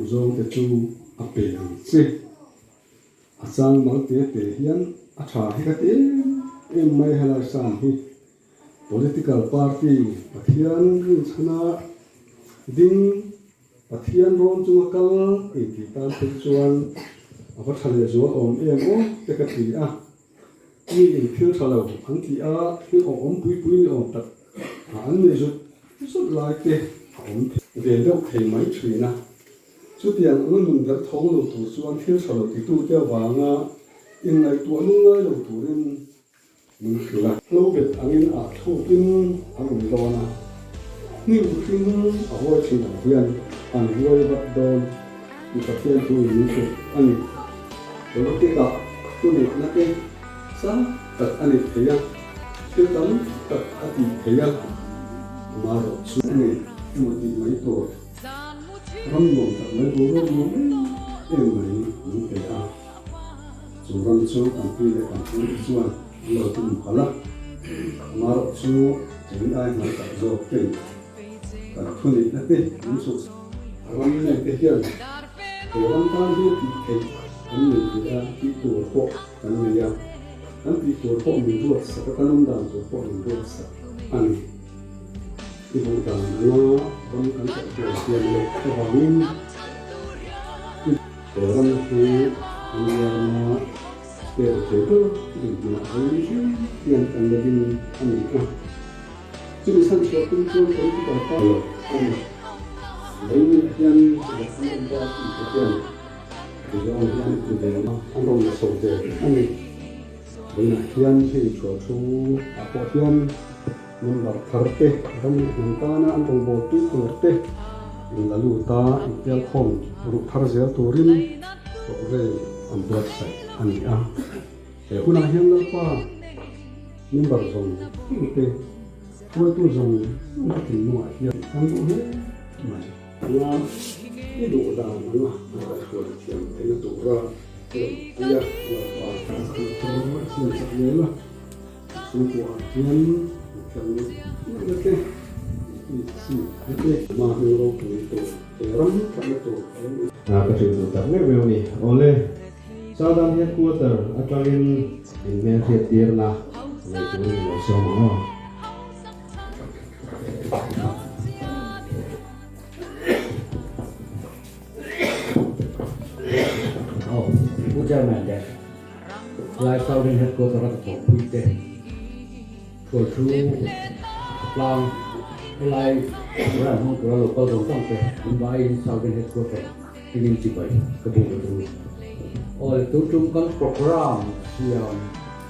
duhzawngte chu a pe ang che. A chang mal te te hian a tha hi ka ti em em mai helai Sam hi. Political party Pathian rinchhana ding Pathian rawn chunga kal intih tan phei chuan a va tha lehzual awm em aw te ka ti a. Mi in thil tha lo an tih a, thil awm pui pui ni awm tak a an neih zut zut lai te a awm ve deuh thei mai thin a. Chutiang anga nun der thawng lo tur chuan thil tha lo titute avanga inngaihtuah lungngai lo turin Min hrilh a. Hlo bet angin ah thlukin a rawn dawn a, hnim hring a huai thin ang hian an huai vat dawn tih Pathian thu in min hrilh a ni. Politic ah thu neihna te sang tak a neih theih a, thil tam tak a tih theih a, amaherawh chu a nei emaw tih mai tur ram nuam tak mai boruak nuam em em mai min pe a. Chu ram chu kan pi leh kan pu te chuan an lo tum phal a, amaherawh chu kei ai hmai tak zawk ten kan thu neihna te an chhuah. Ram mite hian he ram tan hian tih theih kan nei ve a, tih tur pawh kan nei a, kan tih tur pawh min ruat sak a, kan awm dan tur pawh min ruat sak a ni. I duh dan anga ram kan kaihhruai thiam loh avangin i. He ram hi India rama state thei ber dinhmunah rei hian kan la ding a ni a. Chumi chhan chhuah tum chuan political party lo a ni. Lei hian rak an awm bak tih te hian ti zawng hian ti ve a, an rawn la chho ve a ni. Vawiinah hian hei thual thu ah pawh hian Member thar te, ram leh hnam tana an rawngbâwl pui tur te in la lut a, inpialkhawm ruh thar zel turin program an buatsaih a ni a. He hunah hian Lalpa member zawng zawng te, hruaitu zawng zawng te thinlungah hian kan duh hle mai. Anga i duh dan anga an kaihhruai thiam theihna tura lawmpui a Lalpa kan thil a siamsak zel a. Chhungkuah hian mithiam nihna te, inti na te, hma hming ropui tur he ram thatna tur a lo ni. Ka hrilh duh tak meuh meuh a ni. Awle, Southern Headquarter atangin inhmelhriat tirna nei turin i lo sawm ang aw. Aw, Pu Chairman te. Lai Southern Headquarter a ka thawhpui te hruaithu tlang helai ram hmang tura lo kal zawng zawng te an vaiin Southern Headquarter hmingin chibai ka buk a tum. Aw le tun tum kan programme siam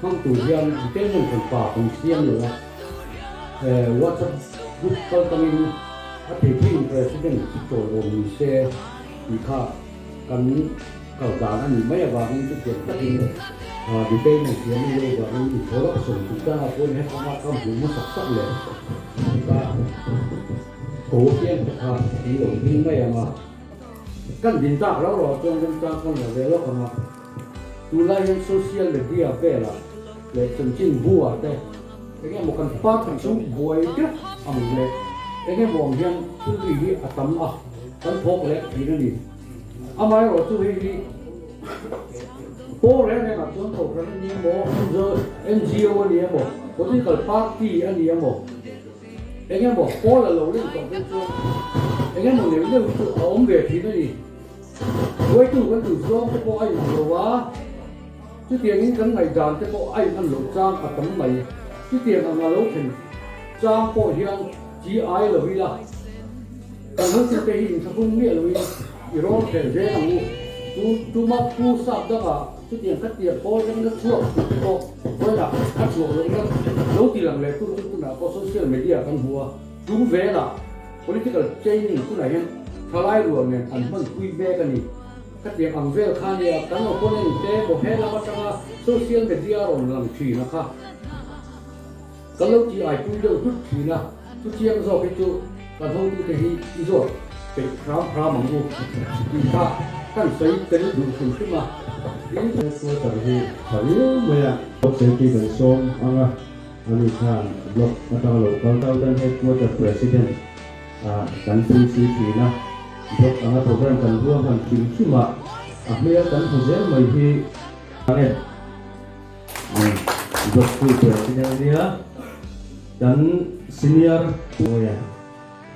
hmang tur hian detailment kan pa kan siam lo a, WhatsApp group kal tangin a thei theiin President chawiawm ni se tih kha kan Kal dan a nih mai avangin chutiang takin detailment siam in lo vangin inthawlak sawm tih chang ah pawhin hetlanga ka hmuh hmasak sak leh ka ko hian te kha an lo hming mai ang a. Kan din tak rau rau ah chuan remchang kan la ve lawk ang a, tunlai hian social media velah leh chanchin bu ah te eng emaw kan party chu buai deuh ang leh eng emaw ang hian thil ri hi a tam a, kan thawk leh thin a ni. Amaherawh chu hei hi pawl reng rengah chuan kohhran a ni emaw, NGO a ni emaw, political party a ni emaw, eng emaw pawl a lo len tawh phei chuan eng emaw neuh neuh chu a awm ve thin a ni. Hruaitu kan duh zawng te pawh a inang lo a, chutiangin kan ngaihdan te pawh a inhan loh chang a tam mai. Chutiang ang a lo thlen chang pawh hian chi ai lo ila. Kan hotute hi inthlahrung miah loin i rawn khel zel ang u. Tu tuma pu sap dangah chutiang kha tiang pawl reng na chhuak tih te pawh vawiinah a chhuak lohna lo ti lang leh tu chu tunah pawh social media kan hmu a. Tum velah political training tunah hian thalai rual nen an hmanpui mek a ni. Khatiang ang vel kha nia kan opponent te maw he lam atanga social media rawn lang thin a kha. Kan lo ti ai pui deuh hlut thin a, chuchiang zawk hi chu kan hotute hi i zawt peih hram hram ang u tih kha kan sawi tel duh hrim hrim a. Tin, Headquarter hi tha viau mai a. Block Secretary kan sawm ang a, ani khan Block atanga lo kal. Southern Headquarter President ah kan pui si thin a. Block anga program kan ruahman hrim hrim a, a hmel kan hmu zel mai hi ang e. Block tu president nia kan senior Mawia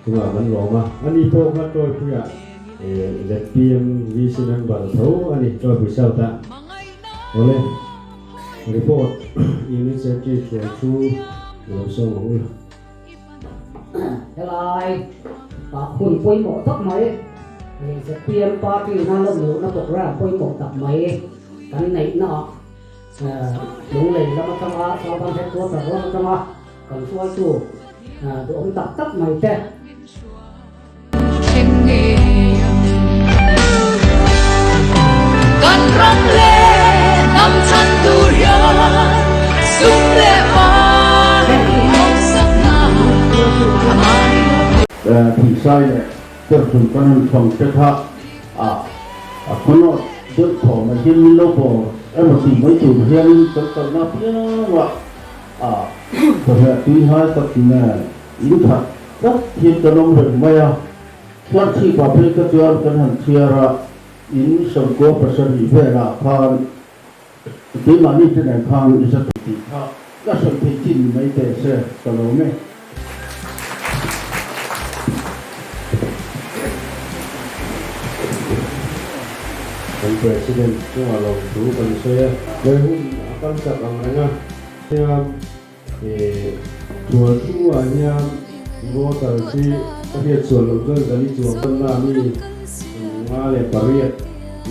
chungah kan lawm a, ani pawh kha Tawipuia zpm VC member tho a ni Tawipui South ah. Awle report unit secretary hruai thu i lo sawm ang u. Helai ah hun pawimawh tak mai zpm party na lawmlohna program pawimawh tak mai kan neihna ah Lunglei lam atanga Southern Headquarter lam atanga kan hruaitu duhawm tak tak mai te. Kan ram leh hnam chhan tur hian sum leh pai hausakna a ngai lo. Thihsai leh Perhsun kan han chhawng te kha a khawlawt deuh thaw mai hian min lo bawr emaw tih mai tur hianin kan kalna apiangah a chawhmeh tui hai tak nen in khat tlat hian kan awm reng mai a, Thlarchhipa phei kha chuan kan han chhiar a, in sawmkua pasarih velah khan keimahni te nen khan i za tih kha ka sawi thei chin ni mai teh se ka lawm e. Kan President chungah lawmthu kan sawi a, he hun a kal chak ang reng a, heng Thual thu ah hian voter hi ka hriat chhuah loh chuan zali chuang tanna mi nga leh pariat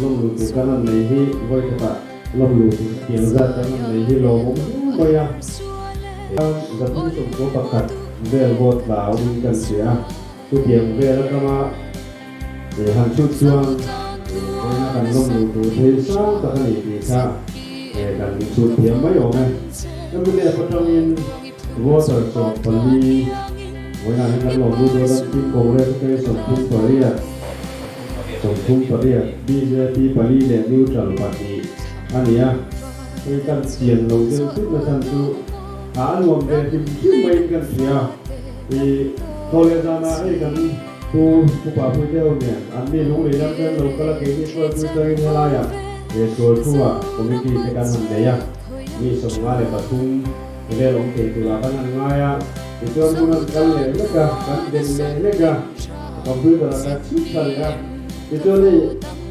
lawm luh tur kan han nei hi vawi khatah lawm luh tur hetiang zat kan han nei hi lawmawm hle mai a. Zathum sawmkua pakhat vel vote tla awmin kan hria a, chutiang vel atanga han chhut chuan vawiina kan lawm luh tur thei sang tak a ni tih kha kan chhut thiam mai awm e. Mnf atangin voter 14 vawiinah hian kan lawm lut dawn a, tin Congress atangin 38, 38, bjp pali leh neutral pahnih a ni a. Hei kan chian lo deuh thut na chhan chu a nuam ve hrim hrim maiin kan hria. I thaw leh zanah hei kan pu upa pui deuh nen an mi lunglei lam te an lo kal a, keini hruaipui tangin helaiah he sual thu-ah committee te kan han nei a, mi 53 vel awm thei turah kan han ngai a, tichuan hun an kal leh hlek a, kan den leh hlek a, computer ah kan chhit tha leh a, tichuan hei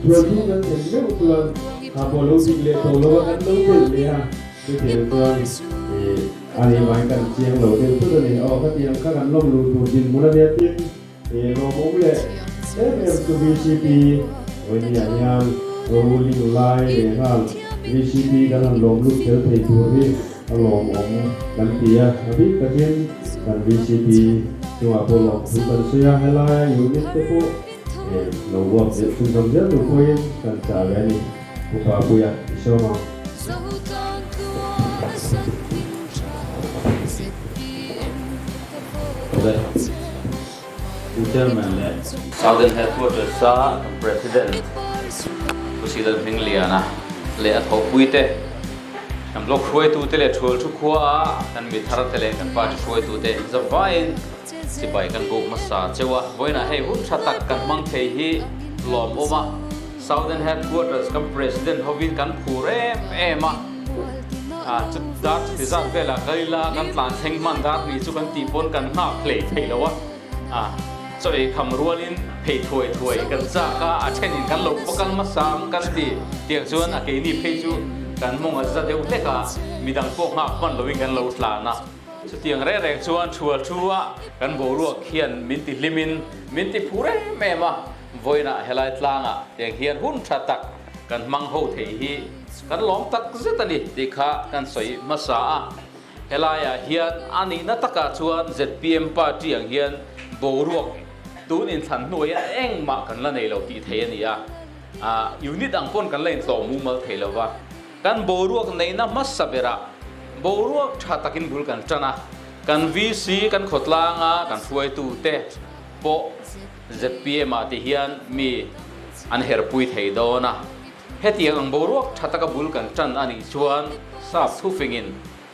sual thu kan thlen meuh chuan kha pawh lo dik leh tawh lo a, kan lo belh leh a, chutiang chuan i. A ni mai kan chiang lo deuh thut a ni. Aw khatiang kha kan lawm luh tur dinhmun a nia tin i lawmawm leh em em chu vcp Vawinia hian ruling lai leh nghal vcp kan han lawm lut tel thei tur hi a lawmawm kan ti a, a bik takin kan vcp chungah pawh lawm thu kan sawi a, helai unit te pawh lo uap leh chhunzawm zel tur pawhin kan chah ve a ni. Upa Puia i sawm ang. Pu Chairman leh Southern Headquarters a kan President Pu Silal Hmingliana leh a thawhpuite, kan block hruaitute leh Thual Thu khua a kan mi tharte leh kan party hruaitute zavaiin chibai kan buk hmasa cheu a. Vawiinah hei hun tha tak kan hmang thei hi lawmawm a. Southern Headquarters kan President hovin kan phur em em a, chu dar chuti zat velah kal ila kan tlan thleng hman dar ni chu kan tih pawn kan nghak hlei thei lo a, chaw ei kham rualin phei thuai thuai kan chak a, a thenin kan lo va kal hmasa ang kan ti tiang chuan a keini phei chu kan mawng a za deuh hlek a, midang pawh nghak hman loin kan lo tlan a. Chutiang reng reng chuan thual thu a kan boruak hian min ti hlimin min ti phur em em a, Vawiinah helai tlangah tiang hian hun tha tak kan hmang ho thei hi kan lawm tak zet a ni tih kha kan sawi hmasa a. Helaiah hian a nihna takah chuan zpm party ang hian boruak tun inthlan hnuaiah engmah kan la nei lo tih thei a ni a, unit ang pawn kan la intlawm mumal thei lo va. Kan boruak neihna hmasa berah boruak tha takin bul kan tan a, kan VC kan khawtlanga kan hruaitute pawh zpm ah ti hian mi an herpui thei dawn a, hetiang ang boruak tha taka bul kan tan a nih chuan sap thufingin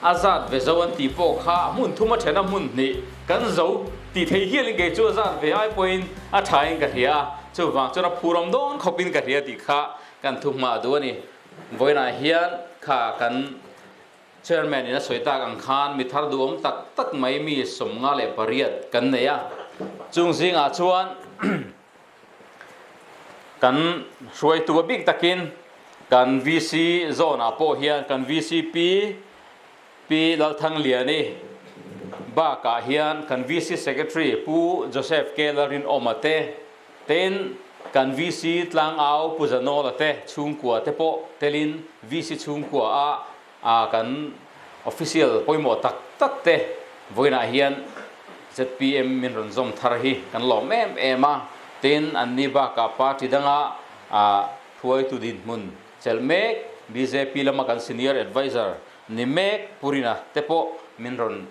a zat ve zo an tih pawh kha hmun thum a then a hmun hnih kan zo tih thei hialin kei chu a zat ve ai pawhin a thain ka hria a. Chuvang chuan a phurawm dawn khawpin ka hria tih kha kan thu hma duh a ni. Vawiinah hian kha kan Chairman in a sawi tak ang khan mi thar duhawm tak tak mai mi 58 kan nei a, chung zingah chuan kan hruaitu a bik takin kan VC zone ah pawh hian kan VCP Pi Lalthangliani bakah hian kan VC Secretary Pu Joseph K Lalrinawma te, Tin, kan VC Tlangau Pu Zanawla te chhungkua te pawh telin VC chhungkua a kan official pawimawh tak tak te vawiinah hian zpm min rawn zawm thar hi kan lawm em em a. Tin, anni bakah party danga hruaitu dinhmun chelh mek bjp lama kan senior adviser ni mek Pu Rina te pawh min rawn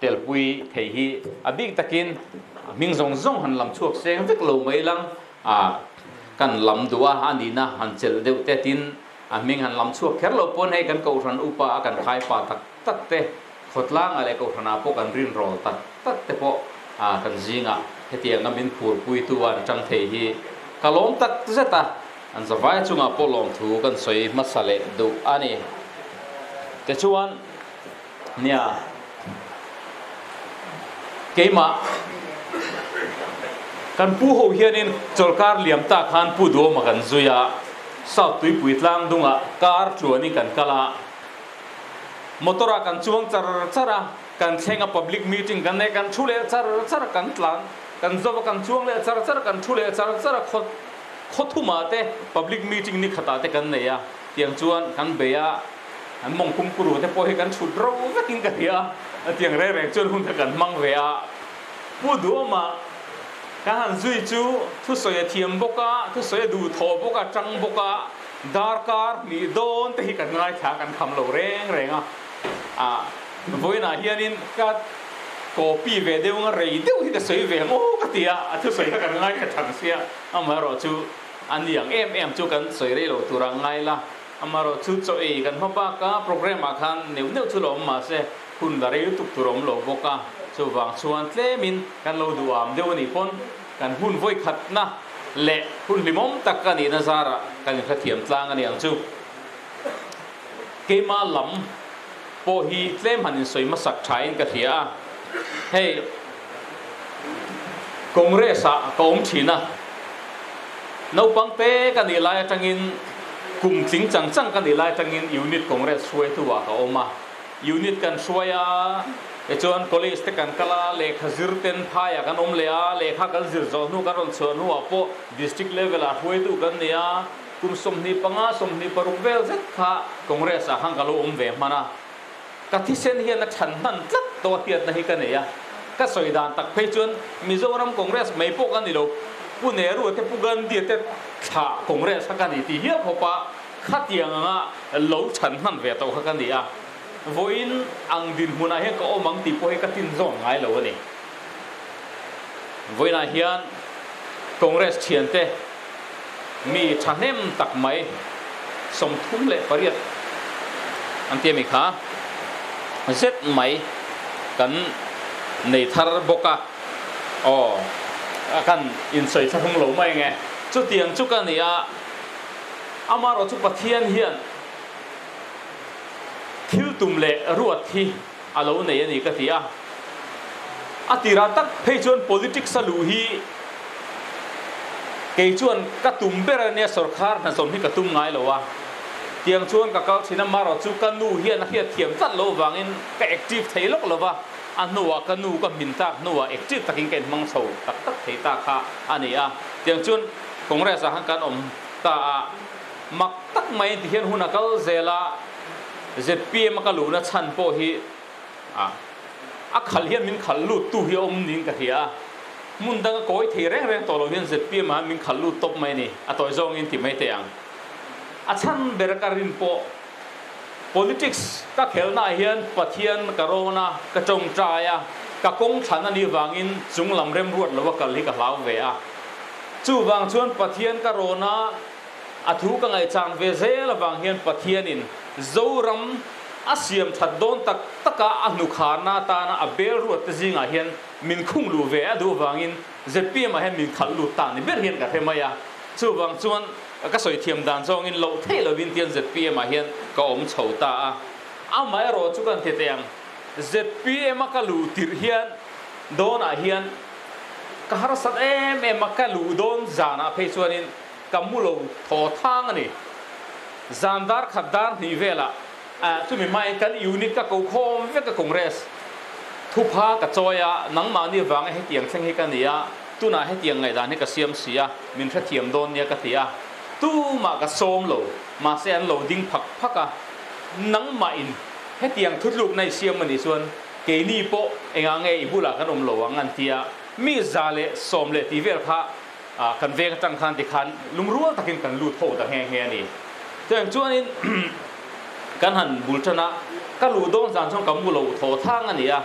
Telpui thei hi a bik takin hming zawng zawng han lam chhuak seng vek lo mai lang a, kan lam duh a, a nihna han chelh deuh te tin a hming han lam chhuak kher lo pawn hei kan kohhran upa a kan khai pa tak tak te khawtlangah leh kohhranah pawh kan rinrawl tak tak te pawh kan zingah hetianga min phurpuitu a an tang thei hi ka lawm tak zet a, an zavai chungah pawh lawmthu kan sawi hmasa leh duh a ni. Tichuan. Nia, keimah kan pu ho hianin chawlkar liam tak khan Pu Duhawma kan zui a, South Tuipui tlang dungah car tluanin kan kal a, motor ah kan chuang char char a, kan thleng a public meeting kan nei kan thu leh char char a, kan tlan kan zawp a kan chuang leh char char a, kan thu leh char char a, khaw khaw thumah te public meeting ni khatah te kan nei a, tiang chuan kan bei a. An mawng kumkuru te pawh hi kan chhut ro vekin ka hria a, tiang reng reng chuan hun kha kan hmang ve a. Pu Duhawma kan han zui chu thusawi a thiam bawk a, thusawi a duh thaw bawk a, tang bawk a, darkar hnih dawn te hi kan ngaithla kan kham lo reng reng a. A vawiinah hianin ka copy ve deuh anga rei deuh hi ka sawi ve ang aw ka ti a, a thusawi kha kan ngaithla thang sia, amaherawh chu a ni ang em em chu kan sawi rei lo tur a ngai la. Amaherawh chu chaw ei kan hma bak a, programme ah khan neuh neuh chu lo awm mahse hun la rei lutuk tur a awm lo bawk a, chuvang chuan tlemin kan lo duh am deuh a nih pawn kan hun vawikhatna leh hun hlimawm tak a nihna zarah kan inhrethiam tlang a ni ang chu. Keima lam pawh hi tlem han insawi hmasak thain ka hria a, hei Congress ah ka awm thin a, naupang te ka nih lai atangin kum tling chang chang ka nih lai atangin unit Congress hruaitu ah ka awm a, unit kan hruai a, tichuan college te kan kal a, lehkha zir ten phaiah kan awm leh a, lehkha kan zir zawh hnu kan rawn chhuah hnuah pawh district level ah hruaitu kan ni a. Kum 25, 26 vel zet kha Congress ah khan ka lo awm ve hman a, ka thisen hian a chhan hman tlat tawh a hriatna hi ka nei a, ka sawi dan tak phei chuan Mizoram Congress mai pawh ka ni lo, Pu Nehru te Pu Gandhi te thlah Congress kha ka ni tih hial khawp a, khatiang anga lo chhan hman ve tawh kha ka ni a, vawiin ang dinhmunah hian ka awm ang tih pawh hi ka tin zawn ngai lo a ni. Vawiinah hian Congress thiante mi thahnem tak mai 38 an ti a mi kha zet mai kan nei thar bawk a, aw kan insawi thlahrung lo mai nge chutiang chu ka ni a, amaherawh chu Pathian hian thil tum leh ruat hi a lo nei a ni ka ti a. A tirah tak phei chuan politics a luh hi kei chuan ka tum ber a nia, sorkar hna zawm hi ka tum ngai lo a. Tiang chuan ka kal thin a, marawh chu ka nu hian a hriat thiam tlat loh vangin ka active thei lawk lo va, a hnuah ka nu ka hmin tak hnuah active takin ka inhmang chho tak tak thei ta kha a ni a. Tiang chuan Congress ah khan kan awm ta a, mak tak mai tihian hun a kal zel a. Zpm a ka luhna chhan pawh hi a a khal hian min khal lut tu hi a awm niin ka hria a, hmun danga kawi thei reng reng tawh lo hian zpm ah min khal lut tawp mai a ni, a tawi zawngin ti mai teh ang. A chhan ber ka rin pawh politics ka khelnaah hian Pathian ka rawn a, ka tawngtai a, ka kawng thlan a nih vangin chung lam remruat lo a kal hi ka hlau ve a. Chuvang chuan Pathian ka rawn a, A thu ka ngaihchang ve zel avang hian Pathianin Zoram A siam that dawn tak tak a, a hnukharna atana a bel ruat te zingah hian min khung luh ve a duh vangin zpm ah hian min khalh lut ta ni ber hian ka hre mai a. Chuvang chuan ka sawi thiam dan zawngin loh theih lovin tian zpm ah hian ka awm chho ta a. Amaherawh chu kan ti teh ang, zpm a ka luh tirh hian dawnah hian ka harsat em em a, ka luh dawn zanah phei chuanin ka mu lo thaw thang a ni. Zan dar khat dar hnih velah chumi hmain kan unit ka ko khawm vek a Congress thupha ka chawi a, nangmahni vanga hetiang thleng hi ka ni a, tunah hetiang ngaihdan hi ka siam si a, min hrethiam dawn nia ka ti a, tumah ka sawm lo, mahse an lo ding phak phak a, nangmahin hetiang thutlukna i siam a nih chuan keini pawh engah nge i bulah kan awm lo ang an ti a, mi 110 leh tih vel kha kan veng atang khan tikhan lungrual takin kan lut ho ta nghe nghe a ni. Chutiang chuanin kan han bul tan a, ka luh dawn zan chuan ka mu lo thaw thang a ni a,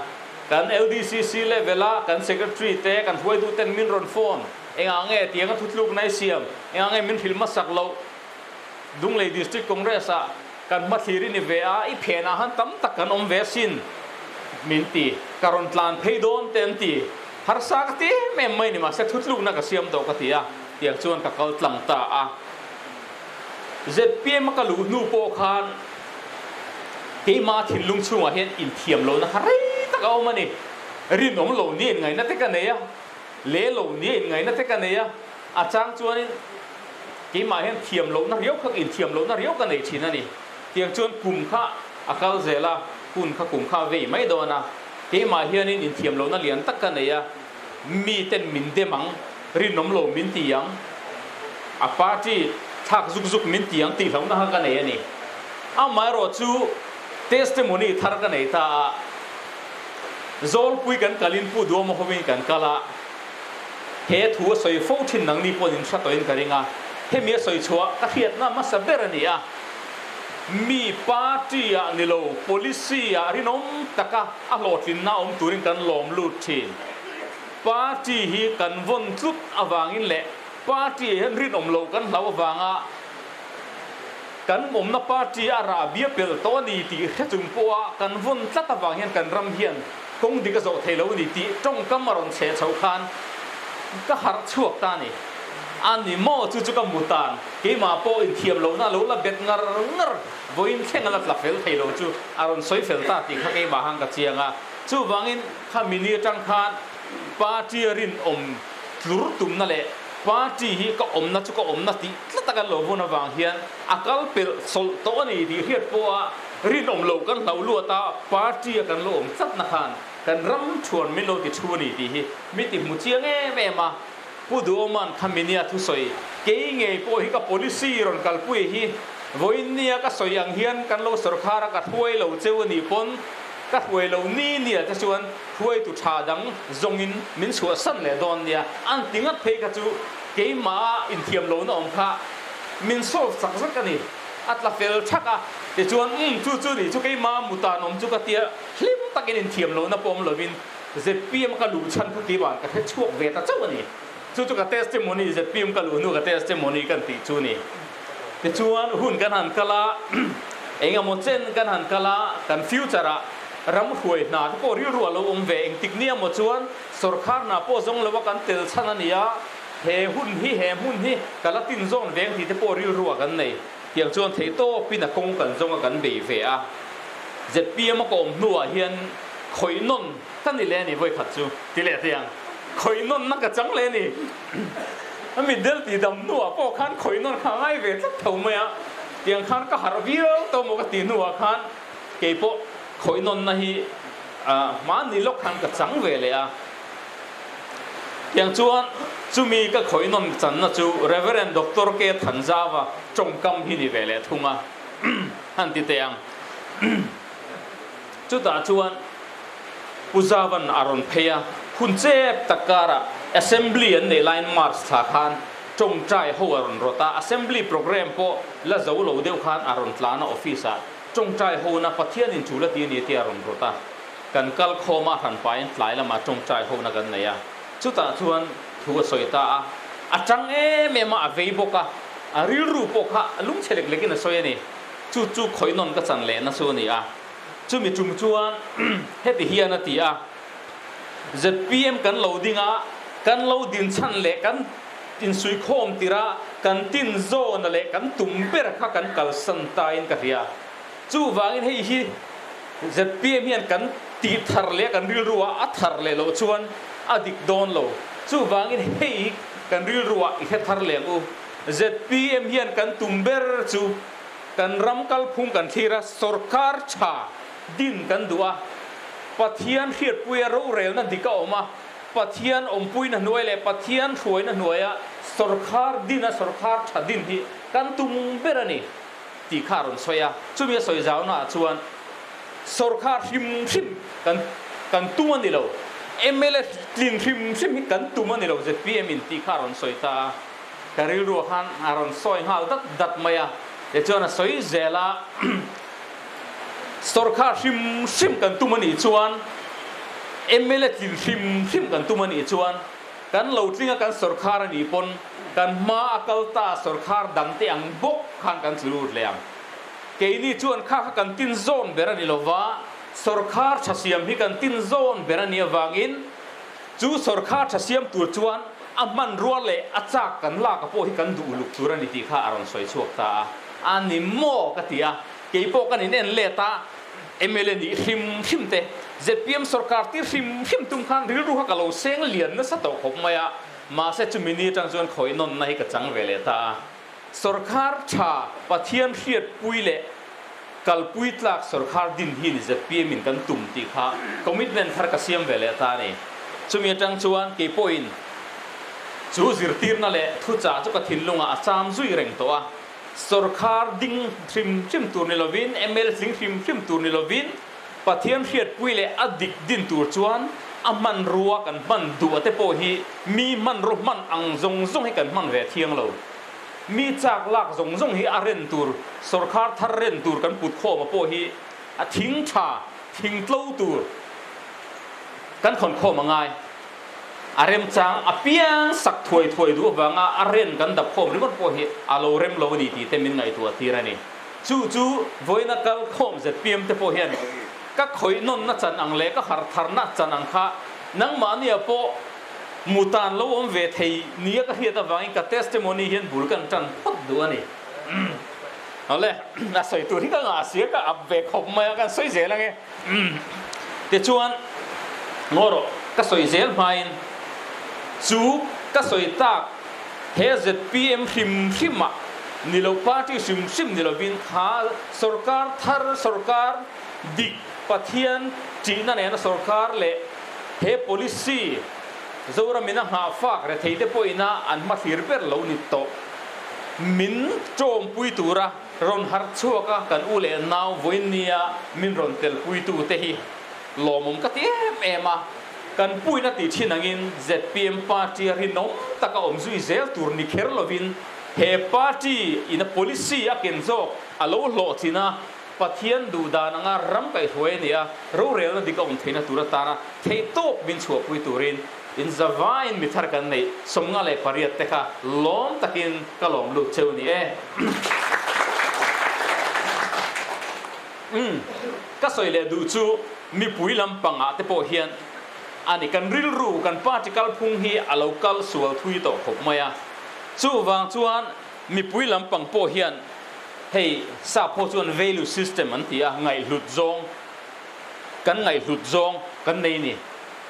kan LDCC level a kan secretary te kan hruaitu ten min rawn phone, engah nge tianga thutlukna i siam, engah nge min hrilh hmasak loh, Lunglei District Congress ah kan hmathlir i ni ve a, i phenah han tam tak kan awm ve asin min ti, ka rawn tlan phei dawn te an ti. Harsa ka ti em em mai ni mahse thutlukna ka siam tawh ka ti a, tiang chuan ka kal tlang ta a. Zpm a ka luh hnu pawh khan keimah thinlung chhungah hian inthiam lohna kha rei tak a awm a ni. Rinawm lo nia inngaihna te ka nei a, le lo nia inngaihna te ka nei a, a chang chuanin keimah hian thiam lohna riau kha inthiam lohna riau ka nei thin a ni. Tiang chuan kum kha a kal zel a, hun kha kum kha a vei mai dawn a. Keimah hianin inthiam lohna lian tak ka nei a, miten min dem ang, rinawm lo min ti ang, a party thlak zuk zuk min ti ang tih hlauhna kha ka nei a ni. Amaherawh chu testimony thar ka nei ta a, Zawlpui kan kalin Pu Duama hovin kan kal a, he thu a sawi fo thin nangni pawhin in hre tawhin ka ring a, hemi a sawi chhuah ka hriatna hmasa ber a ni a. Mi party ah ni lo, policy ah rinawm taka a hlawhtlinna awm turin kan lawm lut thin. Party hi kan vawn tlut avangin leh party ah hian rinawm lo kan hlau avanga kan awmna party a rah bia pel tawh a ni tih hre chung pawha kan vawn tlat avang hian kan ram hian kawng dik a zawh thei lo a ni tih tawngkam a rawn chhe chhoh khan ka harh chhuak ta a ni. A ni maw? Chu chu ka hmu tan. Keimah pawh inthiam lohna a lo la bet ngar ngar. Vawiin thleng a la tla fel thei lo chu a rawn sawi fel ta tih kha keimah han ka chiang a. Chuvangin kha mini atang khan party a rinawm tlur tumna leh party hi ka awmna chu ka awmna tih tlat a kan lo vawn avang hian a kal pelh sawlh tawh a ni tih hriat pawha rinawm lo kan hlau luat a, party a kan lo awm tlatna khan kan ram thuan min lo ti thu a ni tih hi mi ti hmu chiang em em a. Pu Duoman kha minia thusawi, Kei ngei pawh hi ka policy rawn kalpui hi vawiin nia ka sawi ang hian kan lo sawrkhar a ka hruai lo cheu a nih pawn ka hruai lo ni nia te chuan hruaitu tha dang zawngin min chhuahsan leh dawn nia an ti ngat phei kha chu keimah inthiam lohna awm kha min solve chak zek a ni. A tla fel thak a, tichuan umm chu chu nih chu keimah mutan awm chu ka tia hlim takin inthiam lohna pawh awm lovin Zpm ka luh chhan kha keimah ka hre chhuak ve ta chauh a ni. Chu chu ka testimony, zpm ka luh hnu ka testimony kan tih chu ni. Tichuan hun kan han kal a, eng emaw chen kan han kal a, kan future ah ram hruai hna te pawh rilru a lo awm ve. Engtik nia maw chuan sawrkhar hna pawh zawng lo a kan tel chhan a ni a, he hun hi, he hmun hi ka la tin zawn veng tih te pawh rilru ah kan nei. Tiang chuan theihtawpin a kawng kan zawng a kan bei ve a. Zpm a ka awm hnuah hian khawih nawn ka ni leh a ni vawi khat chu ti leh thei ang. Khawih nawnna ka chang leh a ni. A mitdel tih dam hnuah pawh khan khawih nawn kha a ngai ve tlat tho mai a. Tiang khan ka harh viau tawh maw ka tih hnuah khan kei pawh khawih nawnna hi hmani lawk khan ka chang ve leh a. Tiang chuan chumi ka khawih nawn channa chu Reverend Doctor K Thanzava tawngkam hi ni ve leh thung a. Han ti teh ang. Chutah chuan Pu Zavan a rawn phei a, hun chep tak karah Assembly an neih laiin March thla khan tawngtai ho a rawn rawt a, Assembly programme pawh la zo lo deuh khan a rawn tlan a office ah tawngtai hona Pathianin tul a ti a ni tih a rawn rawt a, kan kal khawm a hran pahin tlai lamah tawngtai hona kan nei a, chutah chuan thu a sawi ta a, a tang em em a, a vei bawk a, a rilru pawh kha lungchhe lek lekin a sawi a ni. Chu chu khawih nawn ka chan lehna chu a ni a. Chumi tum chuan heti hian a ti a, zpm kan lo ding a, kan lo din chhan leh kan insuikhawm tir a, kan tin zawna leh kan tum ber kha kan kalsan tain ka hria. Chuvangin hei hi zpm hian kan tih thar leh kan rilru ah a thar leh loh chuan a dik dawn lo. Chuvangin hei hi kan rilru ah i hre thar leh ang u. Zpm hian kan tum ber chu kan ram kalphung kan thlir a, sorkar tha din kan duh a, Pathian hriatpuia rorelna dik a awm a, Pathian awmpuina hnuai leh Pathian hruaina hnuaia sorkar din a, sorkar tha din hi kan tum ber a ni tih kha a rawn sawi a. Chumi a sawi zaunaah chuan sorkar hrim hrim kan kan tum a ni lo, mla tlin hrim hrim hi kan tum a ni lo zpm in tih kha a rawn sawi ta a. Ka rilruah khan a rawn sawi nghal dat dat mai a, tichuan a sawi zel a, Sorkar hrim hrim kan tum a nih chuan, mla tlin hrim hrim kan tum a nih chuan, kan lo tling a kan sorkar a nih pawn kan hma a kal ta sorkar dang te ang bawk khan kan tlu lut leh ang. Keini chuan kha kha kan tin zawn ber a ni lova, sorkar tha siam hi kan tin zawn ber a nih avangin chu sorkar tha siam tur chuan A hmanrua leh a chak kan lak a pawh hi kan duh uluk tur a ni tih kha a rawn sawi chhuak ta a. A ni maw? ka ti a. Kei pawh kan in en let a, mla nih hrim hrim te, zpm sorkar tir hrim hrim tum khan rilru kha ka lo seng lian nasa tawh khawp mai a. Mahse chumi ni atang chuan khawi nawnna hi ka chang ve leh ta a. Sorkar tha Pathian hriatpui leh kalpui tlak sorkar din hi ni zpm in kan tum tih kha commitment thar ka siam ve leh ta a ni. Chumi atang chuan kei pawhin chu zirtirna leh thuchah chu ka thinlungah a cham zui reng tawh a. Sorkar ding hrim hrim tur ni lovin, ml tling hrim hrim tur ni lovin Pathian hriatpui leh a dik din tur chuan a hmanrua kan hman duh a te pawh hi mi hmanraw hman ang zawng zawng hi kan hman ve thiang lo. Mi chak lak zawng zawng hi a ren tur, sorkar thar ren tur kan put khawm a pawh hi a thing tha, thing tlo tur kan khawn khawm a ngai. A remchang apiang sak thuai thuai duh avanga a ren kan dap khawm ringawt pawh hi a lo rem lo a ni tih te min ngaihtuah tir a ni. Chu chu vawiina kal khawm zpm te pawh hian ka khawih nawnna chan ang leh ka harh tharna chan ang kha nangmahnia pawh mutan lo awm ve thei nia ka hriat avangin ka testimony hian bul kan tan phawt duh a ni. Awle, a sawi tur hi ka ngah sia ka up ve khawp mai a, kan sawi zel ange. Tichuan, ngaw rawh, ka sawi zel hmain chu ka sawi tak he zpm hrim hrimah ni lo party hrim hrim ni lovin kha sorkar thar sorkar dik Pathian tihna nena sorkar leh he policy Zoramin a nghahfak retheite pawhina an hmathlir ber lo ni tawh min tawmpui tura Rawn harh chhuak a, kan u leh nau vawiin nia min rawn telpuitu te hi lawmawm ka ti em em a, kan puina tih thin angin zpm party a rinawm taka awm zui zel tur ni kher lovin he party in a policy a ken zawk a lo hlawhtlin a, Pathian duh dan anga ram kaihhruai a ni a, rorelna dik a awm theihna tur atana theihtawp min chhuahpui turin In zavaiin mi thar kan neih 58 te kha lawm takin ka lawm lut cheu ni e. Umm, ka sawi leh duh chu mipui lampangah te pawh hian a ni kan rilru, kan party kalphung hi a lo kal sual thui tawh khawp mai a. Chuvang chuan mipui lampang pawh hian hei sap ho chuan value system an ti a, ngaihhlut zawng, kan ngaihhlut zawng kan nei ni.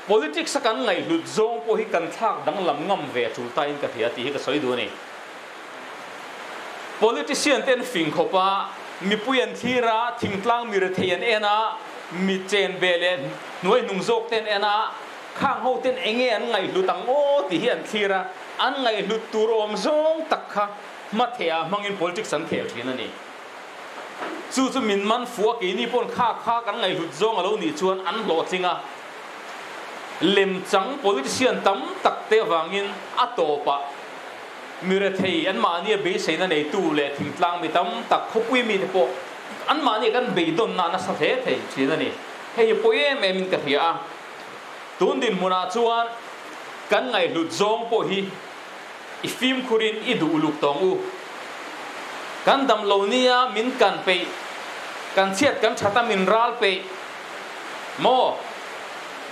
Politics a kan ngaihhlut zawng pawh hi kan thlak danglam ngam ve a tul tain ka hria tih hi ka sawi duh a ni. Politician te an fing khawp a, mipui an thlir a, thingtlang mi rethei an en a, mi chen ve leh hnuai hnung zawk te an en a, khang ho ten enge an ngaihhlut ang aw tih hi an thlir a, an ngaihhlut tur awm zawng tak kha hmatheh ah hmangin politics an khel thin a ni. Chu chu min man fuh a, keini pawn kha kha kan ngaihhlut zawng a lo nih chuan an hlawhtling a. Lemchang politician tam tak te avangin a tawpah mi rethei anmahnia beiseina neitu leh thingtlang mi tam tak khawpui mite pawh anmahnia kan beidawnna a nasa hle thei thin a ni. Hei hi pawi em em in ka hria a, tun dinhmunah chuan kan ngaihhlut zawng pawh hi I fimkhurin i duh uluk tawng u. Kan dam lo nia min kan peih. Kan chhiat kan that a min ral peih maw?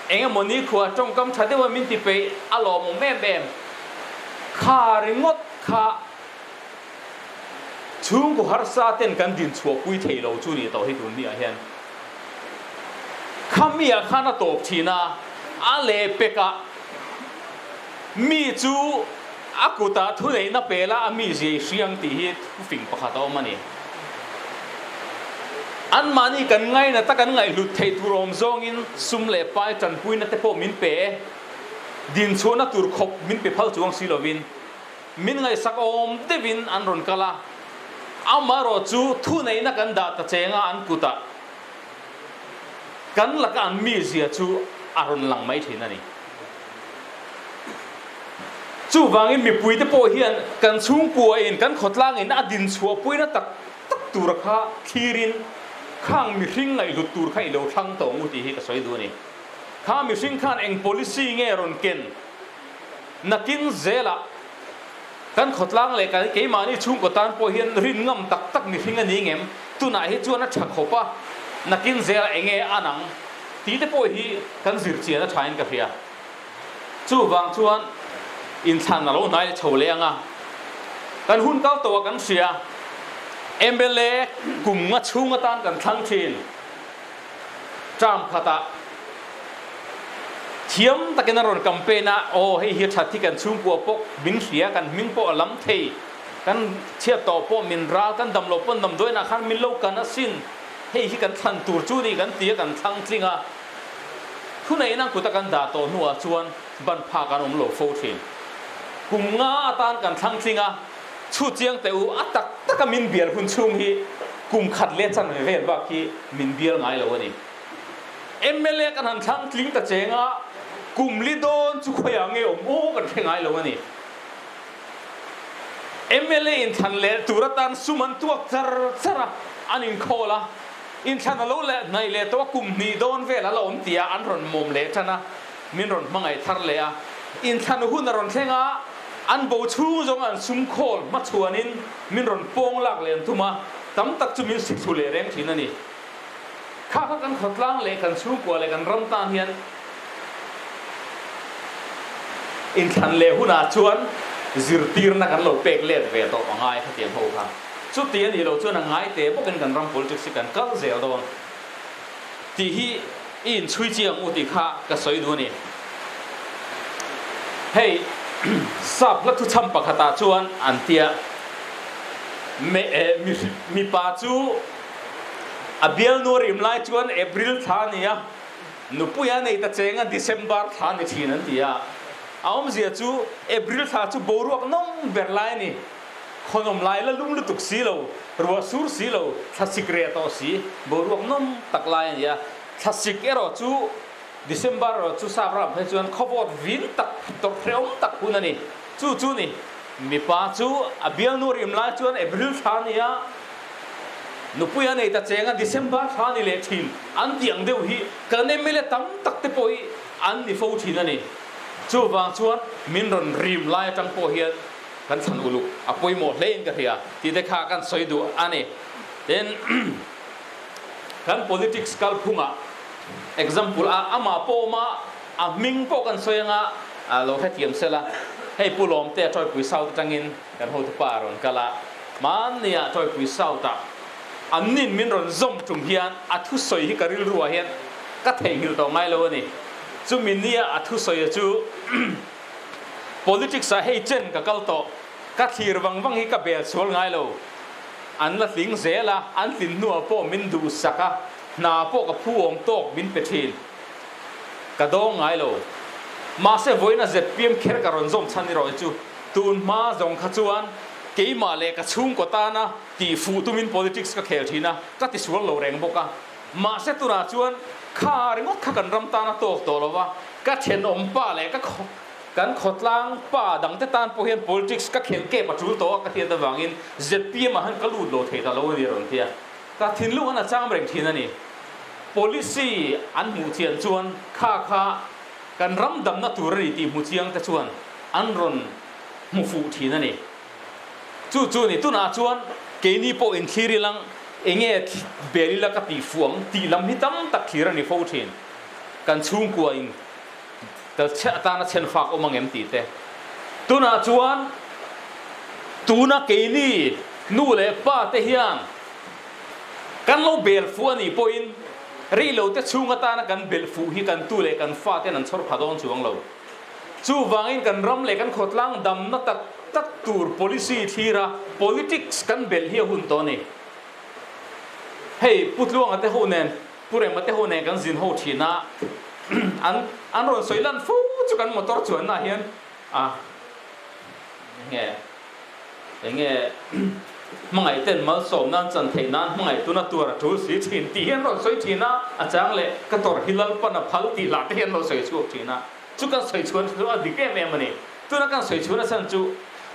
Eng emaw nikhua tawngkam tha deuha min ti peih a lawmawm em em. Kha ringawt kha chhungkaw harsa ten kan din chhuah pui thei lo chu ni tawh hi tun ni ah hian. Kha mi ah khan a tawp thin a, a lehpek ah mi chu a kutah thuneihna pel a a mizia i hriang tih hi thufing pakhat a awm a ni. Anmahni kan ngainat a kan ngaihhlut theih tur awm zawngin sum leh pai tanpuina te pawh min pe e. Dinchhuahna tur khawp min pe phal chuang si lovin min ngaihsak awm deuhin an rawn kal a. Amaherawh chu thuneihna kan dah ta cheng a an kutah kan laka an mizia chu a rawn lang mai thin a ni. Chuvangin mipuite pawh hian kan chhungkuain kan khawtlangin a dinchhuahpuina tak tak tura kha thlirin khang mihring ngaihhlut tur kha i lo thlang tawh ang u tih hi ka sawi duh a ni. Kha mihring khan eng policy nge rawn ken nakin zelah kan khawtlang leh kan keimahni chhungkaw tan pawh hian rin ngam tak tak mihring a ni ngem? Tunah hi chuan a tha khawp a, nakin zelah eng nge a nang tih te pawh hi kan zir chian a thain ka hria. Chuvang chuan inthlan a lo hnai chho leh ang a, kan hun kal tawh a kan hria, mla kum nga chhung atan kan thlang thin, term khatah thiam takin a rawn campaign a, aw hei hi a that hi kan chhungkua pawh min hria, kan hming pawh a lam thei, kan chhiat tawh pawh min ral, kan dam loh pawn damdawiinah khan min lo kan asin, hei hi kan thlan tur chu ni kan ti a, kan thlang tling a. Thuneihna kuta kan dah tawh hnuah chuan ban phak an awm lo fo thin. Kum nga atan kan thlang tling a, chhu chiang teh u, a tak taka min bial hun chhung hi kum khat leh chanve vel bak hi min bial ngai lo a ni. Mla kan han thlang tling ta cheng a, kum li dawn chu khawiah nge awm aw kan hre ngai lo a ni. Mla inthlan leh tur atan sum an tuak char char a, an inkhawl a. Inthlan a lo leh hnaih leh tawh a, kum hnih dawn vel a la awm tih ah an rawn mawm leh tan a, min rawn hmangaih thar leh a. Inthlan hun a rawn thleng a, an bo chhung zawng an sum khawl hmachhuanin min rawn pawng lak leh an tum a, tam tak chu min sikthlu leh reng thin a ni. Kha kha kan khawtlang leh kan chhungkua leh kan ram tan hian inthlan leh hunah chuan zirtirna kan lo pek let ve tawh a ngai khatiang ho kha. Chuti a nih loh chuan a ngai teh bawkin kan ram politics hi kan kal zel dawn tih hi i inchhui chiang u tih kha ka sawi duh a ni. Hei sap hla thuchham pakhatah chuan an tia mipa chu a bialnu a rim lai chuan April thla a ni a, nupui a nei ta cheng a December thla a ni thin an ti a. A awmzia chu April thla chu boruak nawm ber lai a ni. Khawnawm lai la lum lutuk si lo, ruah sur si lo, thlasik reh tawh si, boruak nawm tak lai a ni a. Thlasik erawh chu December erawh chu sap ram phei chuan khawvawt vin tak, tawrh hrehawm tak hun a ni. Chu chu ni, mipa chu a bialnu rim lai chuan April thla a ni a, nupui a nei ta cheng a, December thla a ni leh thin. An tih ang deuh hi kan mla tam tak te pawh hi an ni fo thin a ni. Chuvang chuan min rawn rim lai atang pawh hian Kan chhan uluk a pawimawh hle in ka hria tih te kha kan sawi duh a ni. Tin, kan politics kalphungah example a amah pawh awm a, a hming pawh kan sawi anga lo hrethiam sela, hei Pu Lawmte a Tawipui South atangin kan hotupa a rawn kal a, hmanniah Tawipui South-ah an nin min rawn zawm tum hian a thusawi hi ka rilruah hian ka theihnghilh tawh ngai lo a ni. Chumi nia a thusawi chu Politics ah hei chen ka kal tawh, ka thlir vang vang hi ka bel sual ngai lo. An la tling zel a, an tlin hnuah pawh min duhsak a, hna pawh ka phu awm tawk min pe thin. Ka dawng ngai lo. Mahse vawiin a zpm kher ka rawn zawm chhan erawh hi chu tun hma zawng kha chuan keimah leh ka chhungkaw tana tih fuh tumin politics ka khel thin a, ka tisual lo reng bawk a. Mahse tunah chuan kha ringawt kha kan ram tan a tawk tawh lo va, ka thenawm pa leh ka kan khawtlang pa dangte tan pawh hian politics ka khelh kep a tul tawh a ka hriat avangin zpm ah hian ka lut lo thei ta lo a ni a rawn ti a. Ka thinlung an a cham reng thin a ni. Policy an hmuh chian chuan kha kha kan ram damna tur a ni tih hmu chiang te chuan an rawn hmu fuh thin a ni. Chu chu ni tunah chuan keini pawh inthlir ilang. Enge bel ila ka tih fuh ang tih lam hi tam tak thlir a ni fo thin. Kan chhungkua in kal chhe atana chhen fak awm ang em tih te. Tunah chuan tuna keini nu leh pa te hian kan lo bel fuh a nih pawhin rei lo te chhung atana kan belh fuh hi kan tu leh kan fa ten an chhawr pha dawn chuang lo. Chuvangin kan ram leh kan khawtlang damna tak tak tur policy thlira politics kan belh hi a hun tawh a ni. Hei Pu Tluanga te ho nen, Pu Rema te ho nen kan zin ho thin a, an an rawn sawi lan fo chu kan motor chuanna ah hian a enge enge hmangaih ten malsawm nan chan theih nan hmangaih tuna tuar a tul si thin tih hi an rawn sawi thin a, a chang leh ka tawrh hi Lalpan a phal tih lah te hi an lo sawi chhuak thin a. Chu kan sawi chhuan chu a dik em em a ni. Tuna kan sawi chhuan a chhan chu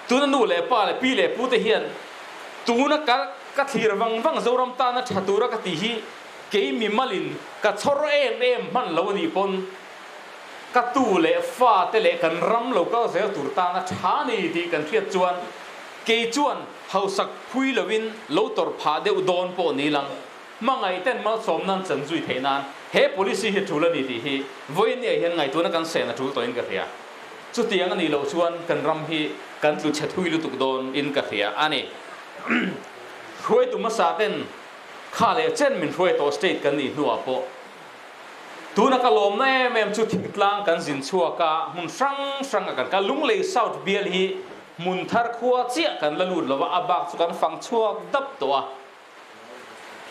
tuna nu leh pa leh pi leh pu te hian tuna ka ka thlir vang vang Zoram tana tha tura ka tih hi kei mi malin ka chhawr em em hman lo a nih pawn ka tu leh fa te leh kan ram lo kal zel tur tana tha a ni tih kan hriat chuan kei chuan hausak phui lovin lo tawrh phah deuh dawn pawh ni lang. Hmangaih ten malsawm nan chan zui theih nan he policy hi tul a ni tih hi vawiin-ah hian ngaihtuahna kan sen a tul tawhin ka hria. Chutiang a nih loh chuan kan ram hi kan tlu chhe thui lutuk dawn in ka hria a ni. Hruaitu hmasa ten kha leh chen min hruai tawh state kan nih hnuah pawh tuna ka lawmna em em chu thingtlang kan zin chhuak a, hmun hrang hrang a kan kal. Lunglei South bial hi hmun thar khua chiah kan la lut lova a bak chu kan fang chhuak dap tawh a.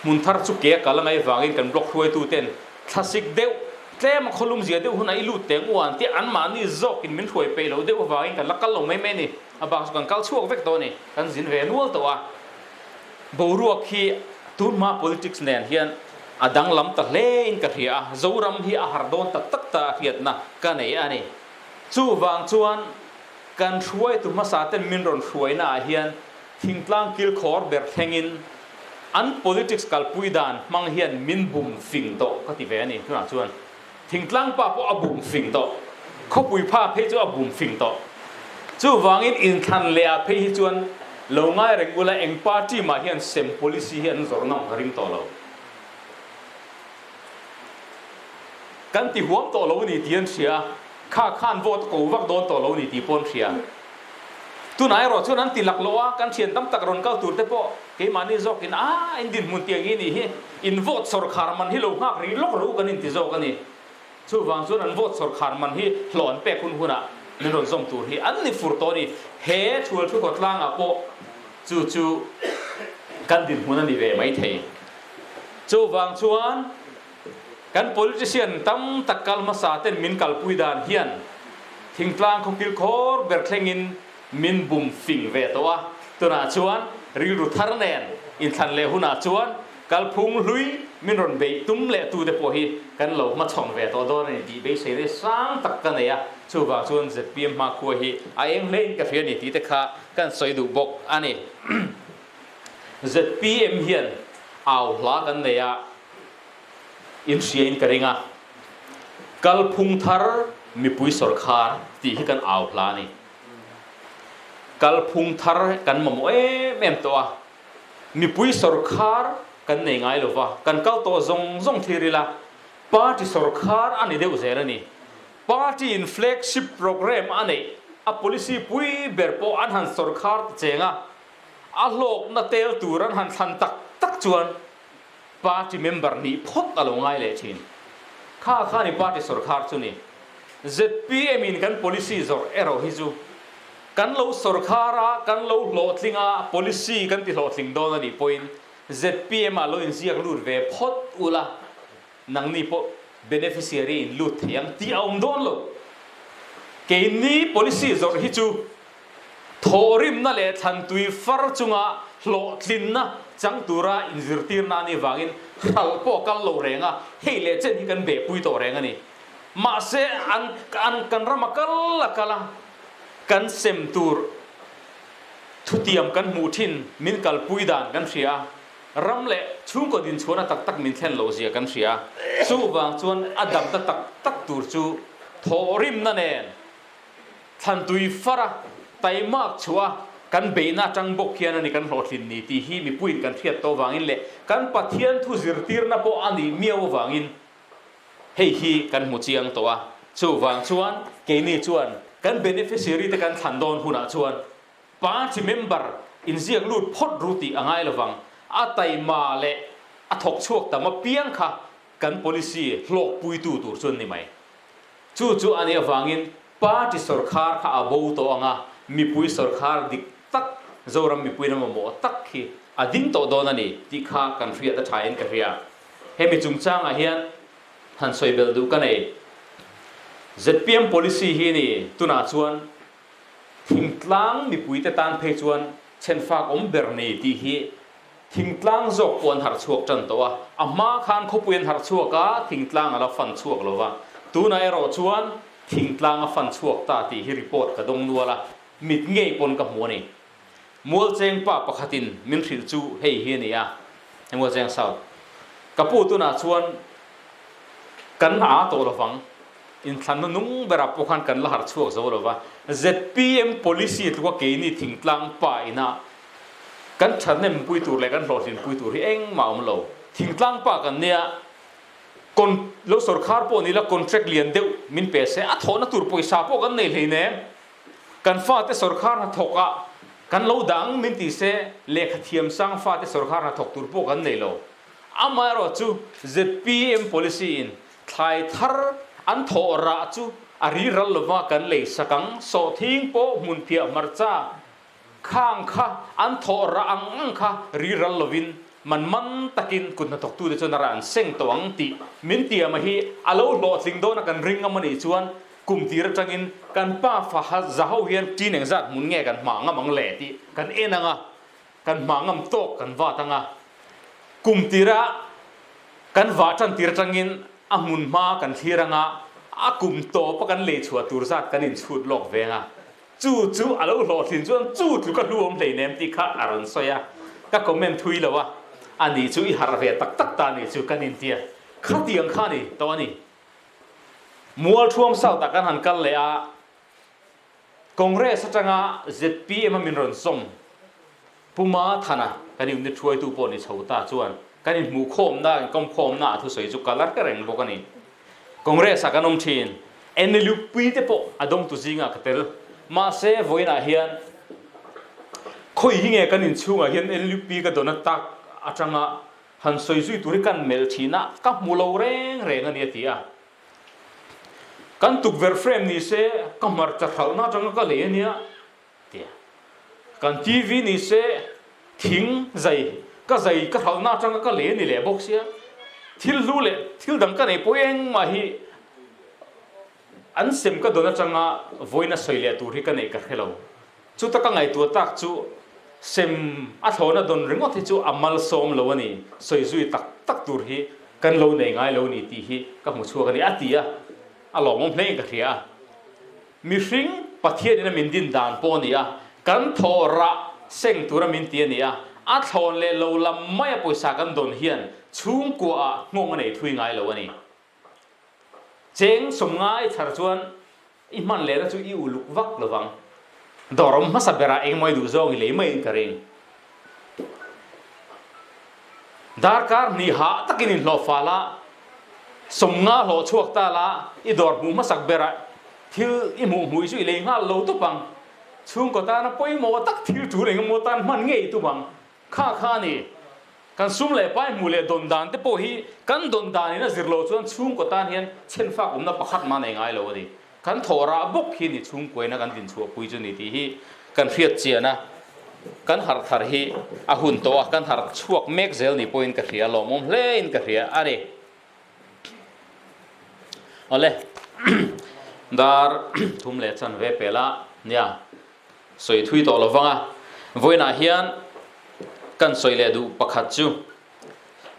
Hmun thar chu ke a kal a ngaih vangin kan block hruaitu ten thlasik deuh tlem a khawlum zia deuh hunah i lut teng u an tih anmahni zawkin min hruai peih loh deuh avangin kan la kal lo mai mai a ni. A bak chu kan kal chhuak vek tawh a ni. Kan zin ve nual tawh a. Boruak hi tunhma politics nen hian a danglam ta hle in ka hria a, Zoram hi a har dawn tak tak ta a hriatna ka nei a ni. Chuvang chuan kan hruaitu hmasa ten min rawn hruaina ah hian Thingtlang kilkhawr ber thlengin an politics kalpui dan hmang hian min bum fing tawh ka ti ve a ni. Tunah chuan thingtlang pa pawh a bum fing tawh, khawpui pha phei chu a bum fing tawh. Chuvangin inthlan leh ah phei hi chuan lo ngai reng ula eng party mah hian sem policy hi an zawrh ngam ka ring tawh lo. Kan ti huam tawh lo a ni tih an hria a, kha khan vote a ko vak dawn tawh lo a ni tih pawh an hria. Tunah erawh chuan an ti lak loh a, kan thian tam tak rawn kal tur te pawh keimahni zawkin a in dinhmun tiang hi nih hi, in vote sawrkhar man hi lo nghak rih lawk rawh u kan inti zawk a ni. Chuvang chuan an vote sawrkhar man hi hlawh an pek hun hunah min rawn zawm tur hi an ni fur tawh a ni. He thual thu khawtlangah pawh chu chu kan dinhmun a ni ve maithei. Chuvang chuan kan politician tam tak kal hmasa ten min kalpui dan hian thingtlang khawkil khawr ber thlengin min bum fing ve tawh a. Tunah chuan rilru thar nen inthlan leh hunah chuan kalphung hlui min rawn beih tum leh tute pawh hi kan lo hmachhawn ve tawh dawn a ni tih beisei rei sang tak ka nei a. Chuvang chuan zpm hmakhua hi a eng hlein ka hria a ni tih te kha kan sawi duh bawk a ni. Zpm hian au hla kan nei a, in hria in ka ring a, Kalphung thar mipui sawrkhar tih hi kan au hla a ni. Kalphung thar kan mamawh em em tawh a, mipui sawrkhar kan nei ngai lo va, kan kal tawh zawng zawng thlir ila, party sawrkhar a ni deuh zel a ni. Party in flagship programme a neih, a policy pui ber pawh an han sawrkhar ta cheng a, A hlawkna tel tur an han thlan tak tak chuan party member nih phawt a lo ngai leh thin. Kha kha ni party sawrkhar chu ni. Zpm in kan policy zawrh erawh hi chu kan lo sawrkhar a, kan lo hlawhtling a, policy kan ti hlawhtling dawn a nih pawhin zpm ah lo inziak lut ve phawt ula, Nangni pawh beneficiary in lut thei ang tih a awm dawn lo. Keini policy zawrh hi chu thawhrimna leh thlantui far chunga hlawhtlinna chang tura inzirtirna a nih vangin hralh pawh a kal lo reng a, hei leh chen hi kan behpui tawh reng a ni. Mahse an an kan rama kal a kal a, kan sem tur thutiam kan hmuh thin min kalpui dan kan hria a. Ram leh chhungkaw dinchhuahna tak tak min thlen loh zia kan hria. Chuvang chuan a damna tak tak tur chu thawhrimna nen thlantui fara taimak chhuah a. Kan beihna atang bawk hian a ni kan hlawhtlin ni tih hi mipuiin kan hriat tawh avangin leh kan Pathian thu zirtirna pawh a nih miau avangin hei hi kan hmu chiang tawh a. Chuvang chuan keini chuan kan beneficiary te kan thlan dawn hunah chuan party member inziak lut phawt ru tih a ngai lovang. A taima leh a thawk chhuak tam apiang kha kan policy hlawkpuitu tur chu an ni mai. Chu chu a nih avangin Party sawrkhar kha a bo tawh ang a, mipui sawrkhar dik tak, Zoram mipuiin a mamawh tak hi a ding tawh dawn a ni tih kha kan hriat a thain ka hria. Hemi chungchangah hian han sawi belh duh ka nei. Zpm policy hi ni tunah chuan thingtlang mipuite tan phei chuan chhenfak awm ber ni tih hi thingtlang zawk pawh an harh chhuak tan tawh a, a hma khan khawpui an harh chhuak a, thingtlang a la fan chhuak lo va, tunah erawh chuan Thingtlang a fan chhuak ta tih hi report ka dawng nual a, mit ngei pawn ka hmu a ni. Mualcheng pa pakhatin min hrilh chu hei hi a ni a, he Mualcheng South ka pu tunah chuan kan a tawh lovang, inthlanna nung berah pawh khan kan la harh chhuak zo lova, zpm policy tluka keini thingtlang pa ina kan thahnem pui tur leh kan hlawhtlin pui tur hi engmah a awm lo. Thingtlang pa kan nia. Con lo sorkhar pawh ni la contract lian deuh min pe se a thawhna tur pawisa pawh kan nei hleinem. Kan fate sorkhar hnathawk ah kan lo dang min ti se lehkha thiam sang fate sorkhar hnathawk tur pawh kan nei lo. Amaherawh chu zpm policy in thlai thar an thawh rah chu a ri ral lova kan lei sak ang, sawhthing pawh hmunphiah hmarcha Khang kha an thawh rah ang ang kha ri ral lovin man man takin kut hnathawktute chuan a rah an seng tawh ang tih min tiam a hi a lo hlawhtling dawn a kan ring ngam a nih chuan kum tir atangin kan pa fa za ho hian ṭin engzat hmun nge kan hma ngam ang le tih kan en ang a, kan hma ngam tawk kan vat ang a, kum tira kan vah ṭan tir atangin a hmun hma kan thlir ang a, a kum tawpa kan lei chhuah tur zat kan inchhut lawk veng a. Chu chu a lo hlawhtlin chuan chu tluk a hlu awm hleinem tih kha a rawn sawi a, ka comment thui lo a, a ni chu i harh ve tak tak ta ni chu kan intia, khatiang kha ni tawh a ni. Mualthuam South ah kan han kal leh a, Congress atanga zpm a min rawn sawm Pu Ma Thana kan unit hruaitu pawh ni chho ta chuan kan inhmuhkhawmna, inkawmkhawmna a thusawi chu kal a hre reng bawk a ni. Congress ah kan awm thin, NLUP te pawh a dawngtu zingah ka tel. Mahse, vawiinah hian khawi hi nge kan inchhungah hian NLUP ka dawn a tak atanga han sawi zui tur hi kan melh thin a, ka hmu lo reng reng a ni a ti a. Kan tukverh frame ni se ka hmarcha hralhna atanga ka lei a nia. Tia. Kan TV ni se thing zai ka zai ka hralhna atanga ka lei a ni leh bawk sia. Thil hlu leh thil dang ka nei pawh engmah hi an sem ka dawn atanga vawiin a sawi leh tur hi ka neih ka hre lo. Chuta ka ngaihtuah tak chu sem a thlawhna dawn ringawt hi chu a malsawm lo a ni, sawi zui tak tak tur hi kan lo nei ngai lo ni tih hi ka hmu chhuak a ni a ti a, a lawmawm hlein ka hria a. Mihring Pathianin a min din dan pawh a ni a, kan thawh rah seng tura min ti a ni a, a thlawn leh lo lam maia pawisa kan dawn hian chhungkuaah nghawng a nei thui ngai lo a ni. Cheng sawmngai chhar chuan i hman lehna chu i uluk vak lo vang. Dawr awm hmasa berah engemaw i duh zawng i lei maiin ka ring. Darkar hnih hah takin inhlawh fal a, sawmnga hlawh chhuak ta la, i dawr hmuh hmasak berah thil i hmuh hmuih chu i lei nghal lo tup ang. Chhungkaw tana pawimawh tak thil tul engemaw tan hman ngei tup ang. Kha kha a ni. Kan sum leh pai hmuh leh dawn dan te pawh hi kan dawn danin a zir lo chuan chhungkaw tan hian chhenfak awmna pakhat mah nei ngai lo a ni. Kan thawh rah bawk hi ni chhungkuaina kan dinchhuahpui chu ni tih hi kan hriat chian a, kan harh thar hi a hun tawh a, kan harh chhuak mek zel ni pawhin ka hria, lawmawm hlein ka hria a ni. Awle, dar thum leh chanve pel a nia, sawi thui tawh lo vang a, vawiinah hian kan sawi leh duh pakhat chu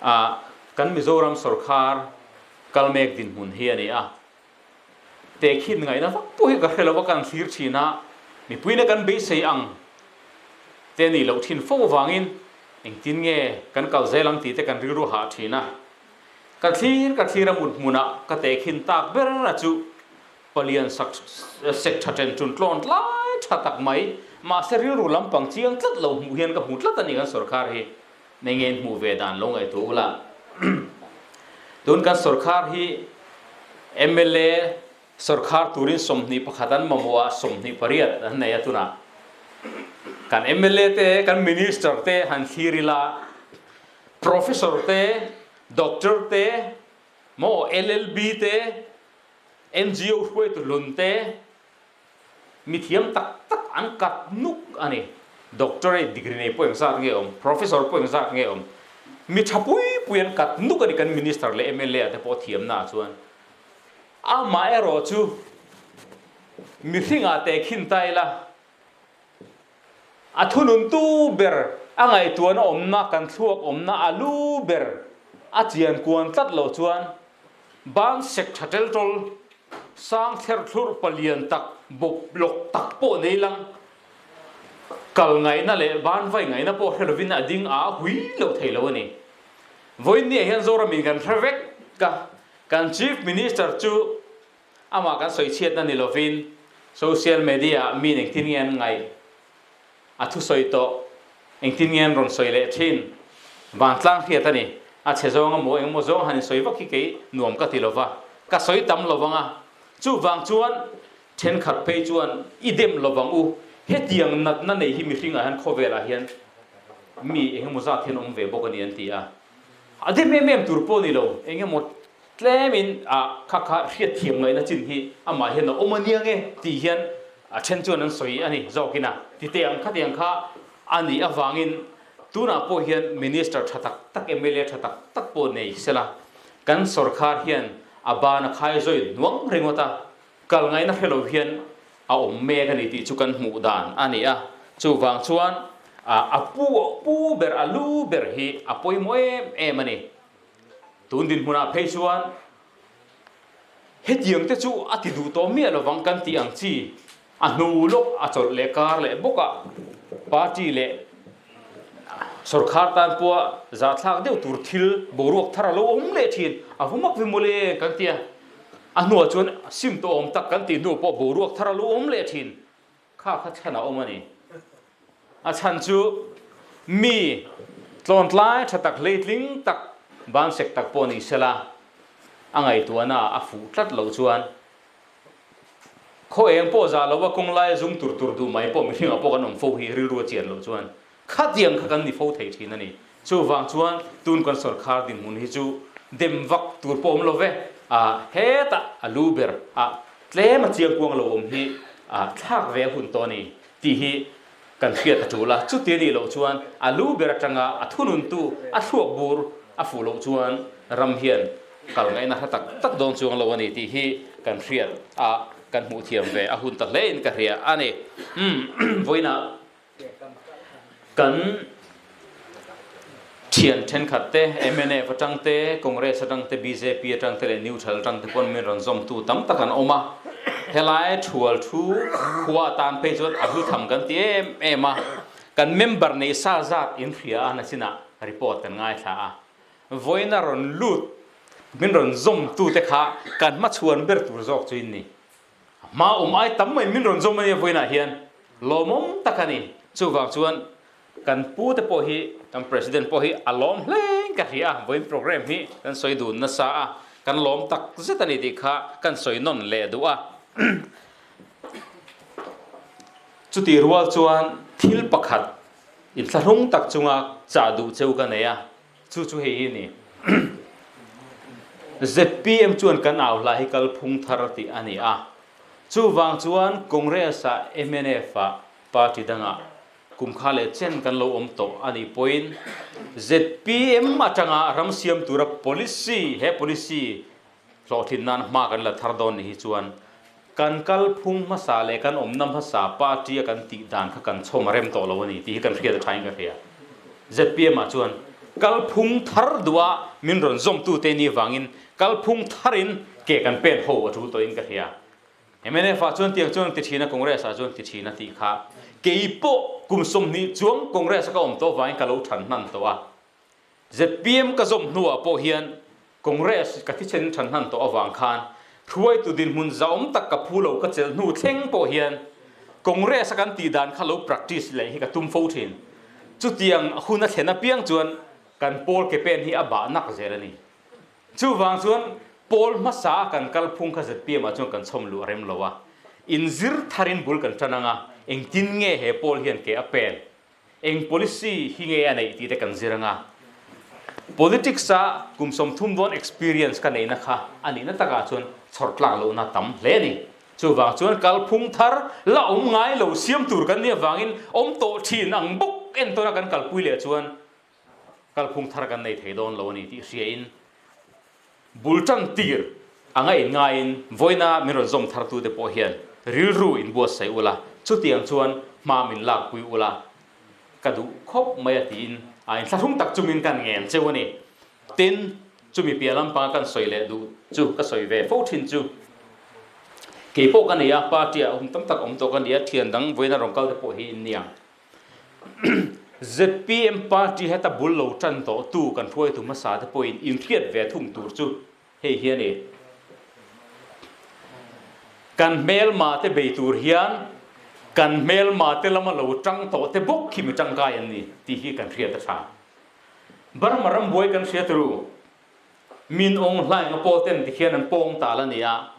ah kan Mizoram sawrkhar kal mek dinhmun hi a ni a. Tehkhin ngaihna vak pawh hi ka hre lo a, kan thlir thin a, mipuina kan beisei ang te nih loh thin fo avangin engtin nge kan kal zel ang tih te kan rilru hah thin a. Ka thlir ka thlir a mut hmunah ka tehkhin tak ber a chu palian sak sek tha chen chun tlawn tlai tha tak mai, mahse rilru lampang chiang tlat lo hmuh hian ka hmu tlat a ni kan sorkar hi. Nei nge in hmuh ve dan lo ngaihtuah ula. Tun kan sorkar hi mla sorkar turin 21 an mamawh a, 28 an nei a tunah. Kan mla te, kan minister te han thlir ila, professor te, doctor te, maw LLB te, NGO hruaitu hlun te, mi thiam tak tak an kat nuk a ni. Doctorate degree nei pawh engzat nge awm, professor pawh engzat nge awm, mi tha pui pui an kat nuk a ni kan minister leh mla te pawh thiamna ah chuan. Amaherawh chu mihringah tehkhin ta ila, A thununtu ber, a ngaihtuahna awmna, kan thluak awmna a lu ber a chian kuan tlat loh chuan ban sek tha tel tawl, sang thler thlurh palian tak, bawp lawk tak pawh nei lang, kal ngaihna leh ban vai ngaihna pawh hre lovin a ding a hui loh thei lo a ni. Vawiinniah hian Zoramin kan hre vek a, kan Chief Minister chu Amah kan sawi chhiatna ni lovin social media ah mi engtin nge an ngaih a thusawi tawh, engtin nge an rawn sawi leh thin vantlang hriat a ni. A chhe zawng emaw engemaw zawng han insawi vak hi kei nuam ka ti lova, ka sawi tam lovang a. Chuvang chuan thenkhat phei chuan i dem lovang u, hetiang natna nei hi mihring ah hian khawvel ah hian mi engemaw zat hian awm ve bawk a ni an ti a. A dem em em tur pawh ni lo, engemaw Tlemin a kha kha hriatthiam ngaihna chin hi amah hian a awm a nia nge tih hian a then chuan an sawi a ni zawkin a ti teh ang khatiang kha a nih avangin tunah pawh hian Minister tha tak tak mla tha tak tak pawh nei sela kan sorkar hian a ban a khai zawi hnuang ringawt a kal ngaihna hre lo hian a awm mek a ni tih chu kan hmuh dan a ni a chuvang chuan a pu pu ber a lu ber hi a pawimawh em em a ni. Tun dinhmunah phei chuan hetiang te chu a ti duh tawh miah lovang kan tih ang chi a hnu lawk a chawlh leh kar leh bawkah party leh sorkar tan pawha zahthlak deuh tur thil boruak thar a lo awm leh thin a va mak ve mawle kan ti a, a hnuah chuan sim tawh awm tak kan tih hnu pawh boruak thar a lo awm leh thin. Kha kha chhan a awm a ni. A chhan chu mi tlawntlai tha tak hleitling tak bansek tak pawh ni sela a ngaihtuahna a fuh tlat loh chuan khaw eng pawh zah lova kawng laia zum tur tur duh mai pawh mihringah pawh kan awm fo hi rilru a chian loh chuan khatiang kha kan ni fo thei thin a ni. Chuvang chuan tun kan sorkar dinhmun hi chu dem vak tur pawh awm lo ve, hetah a lu ber a tlem a chiangkuang lo awm hi thlak ve a hun tawh a ni tih hi kan hriat a tul a, chuti a nih loh chuan a lu ber atanga a thununtu a thluak bur a fuh loh chuan ram hian kal ngaihna hla tak tak dawn chuang lo a ni tih hi kan hriat a kan hmuh thiam ve a hun ta hle in ka hria a ni. Vawiinah Kan thian thenkhat te, mnf atang te, Congress atang te, bjp atang te leh Neutral atang te pawn min rawn zawmtu tam tak an awm a. Helai thual thu khua atan phei chuan a hlu tham kan ti em em a. Kan member nei sa zat in hria a nachinah report kan ngaithla a. Vawiina rawn lut min rawn zawmtu te kha kan hmachhuan ber tur zawk chu in ni. Hma awm ai tam mai min rawn zawm a nia vawiinah hian lawmawm tak a ni. Chuvang chuan kan pu te pawh hi kan President pawh hi a lawm hlein ka hria a, vawiin program hi kan sawi dun nasa a, kan lawm tak zet a ni tih kha kan sawi nawn leh duh a. Chutih rual chuan thil pakhat inthlahrung tak chunga chah duh cheu ka nei a. Chu chu hei hi a ni. Zpm chuan kan au hla hi kalphung thar tih a ni a. Chuvang chuan Congress-ah MNF-ah party dangah kum kha leh chen kan lo awm tawh a nih pawhin zpm atanga ram siam tura policy he policy Hlawhtlin nan hma kan la thar dawn nih hi chuan kan kalphung hmasa leh kan awmna hmasa party a kan tih dan kha kan chhawm a rem tawh lo a ni tih hi kan hriat a thain ka hria. Zpm ah chuan kalphung thar duh a min rawn zawmtute ni vangin kalphung tharin ke kan pen ho a tul tawhin ka hria. Mnf ah chuan tiang chuan ti thin a, Congress ah chuan ti thin a tih kha keipawh kum 20 chuang Congress a ka awm tawh vangin ka lo than hman tawh a. Zpm ka zawm hnuah pawh hian Congress ka thisen than hnan tawh avang khan hruaitu dinhmun zahawm tak ka phu lo ka chelh hnu thleng pawh hian Congress a kan tih dan kha lo practice leh hi ka tum fo thin. Chutiang hun a thlen apiang chuan kan pawl ke pen hi a bah nak zel a ni. Chuvang chuan pawl hmasa a kan kalphung kha zpm ah chuan kan chhawm luh a rem lo a. Inzir tharin bul kan tan ang a, engtin nge he pawl hian ke a pen? Eng policy hi nge a neih tih te kan zir anga, politics a kum 30 dawn experience ka neihna kha a nihna takah chuan chhawr tlak lohna tam hle a ni. Chuvang chuan kalphung thar la awm ngai lo siam tur kan nih avangin awm tawh thin ang bawk entawna kan kalpui leh chuan kalphung thar kan nei thei dawn lo a ni tih hriain Bul tan tir anga inngaiin vawiina min rawn zawm thartute pawh hian rilru inbuatsaih ula, chutiang chuan hma min lakpui ula ka duh khawp mai a tiin a inthlahrung tak chungin kan ngen cheu a ni. Tin, chumi piah lampanga kan sawi leh duh chu ka sawi ve fo thin chu kei pawh ka nei a, party-ah hun tam tak awm tawh ka ni a, thian dang vawiina rawn kal te pawh hi in niang. Zpm party heta bul lo tan tawh tu kan hruaitu hmasa te pawhin inhriat ve thung tur chu hei hi a ni. Kan hmelma te bei tur hian kan hmelma te lama lo tang tawh te bawk khi mi tangkai an ni tih hi kan hriat a tha. Burma rambuai kan hriat ru. Min Aung Hlaing a pawl ten tikhian an pawng tal a ni a.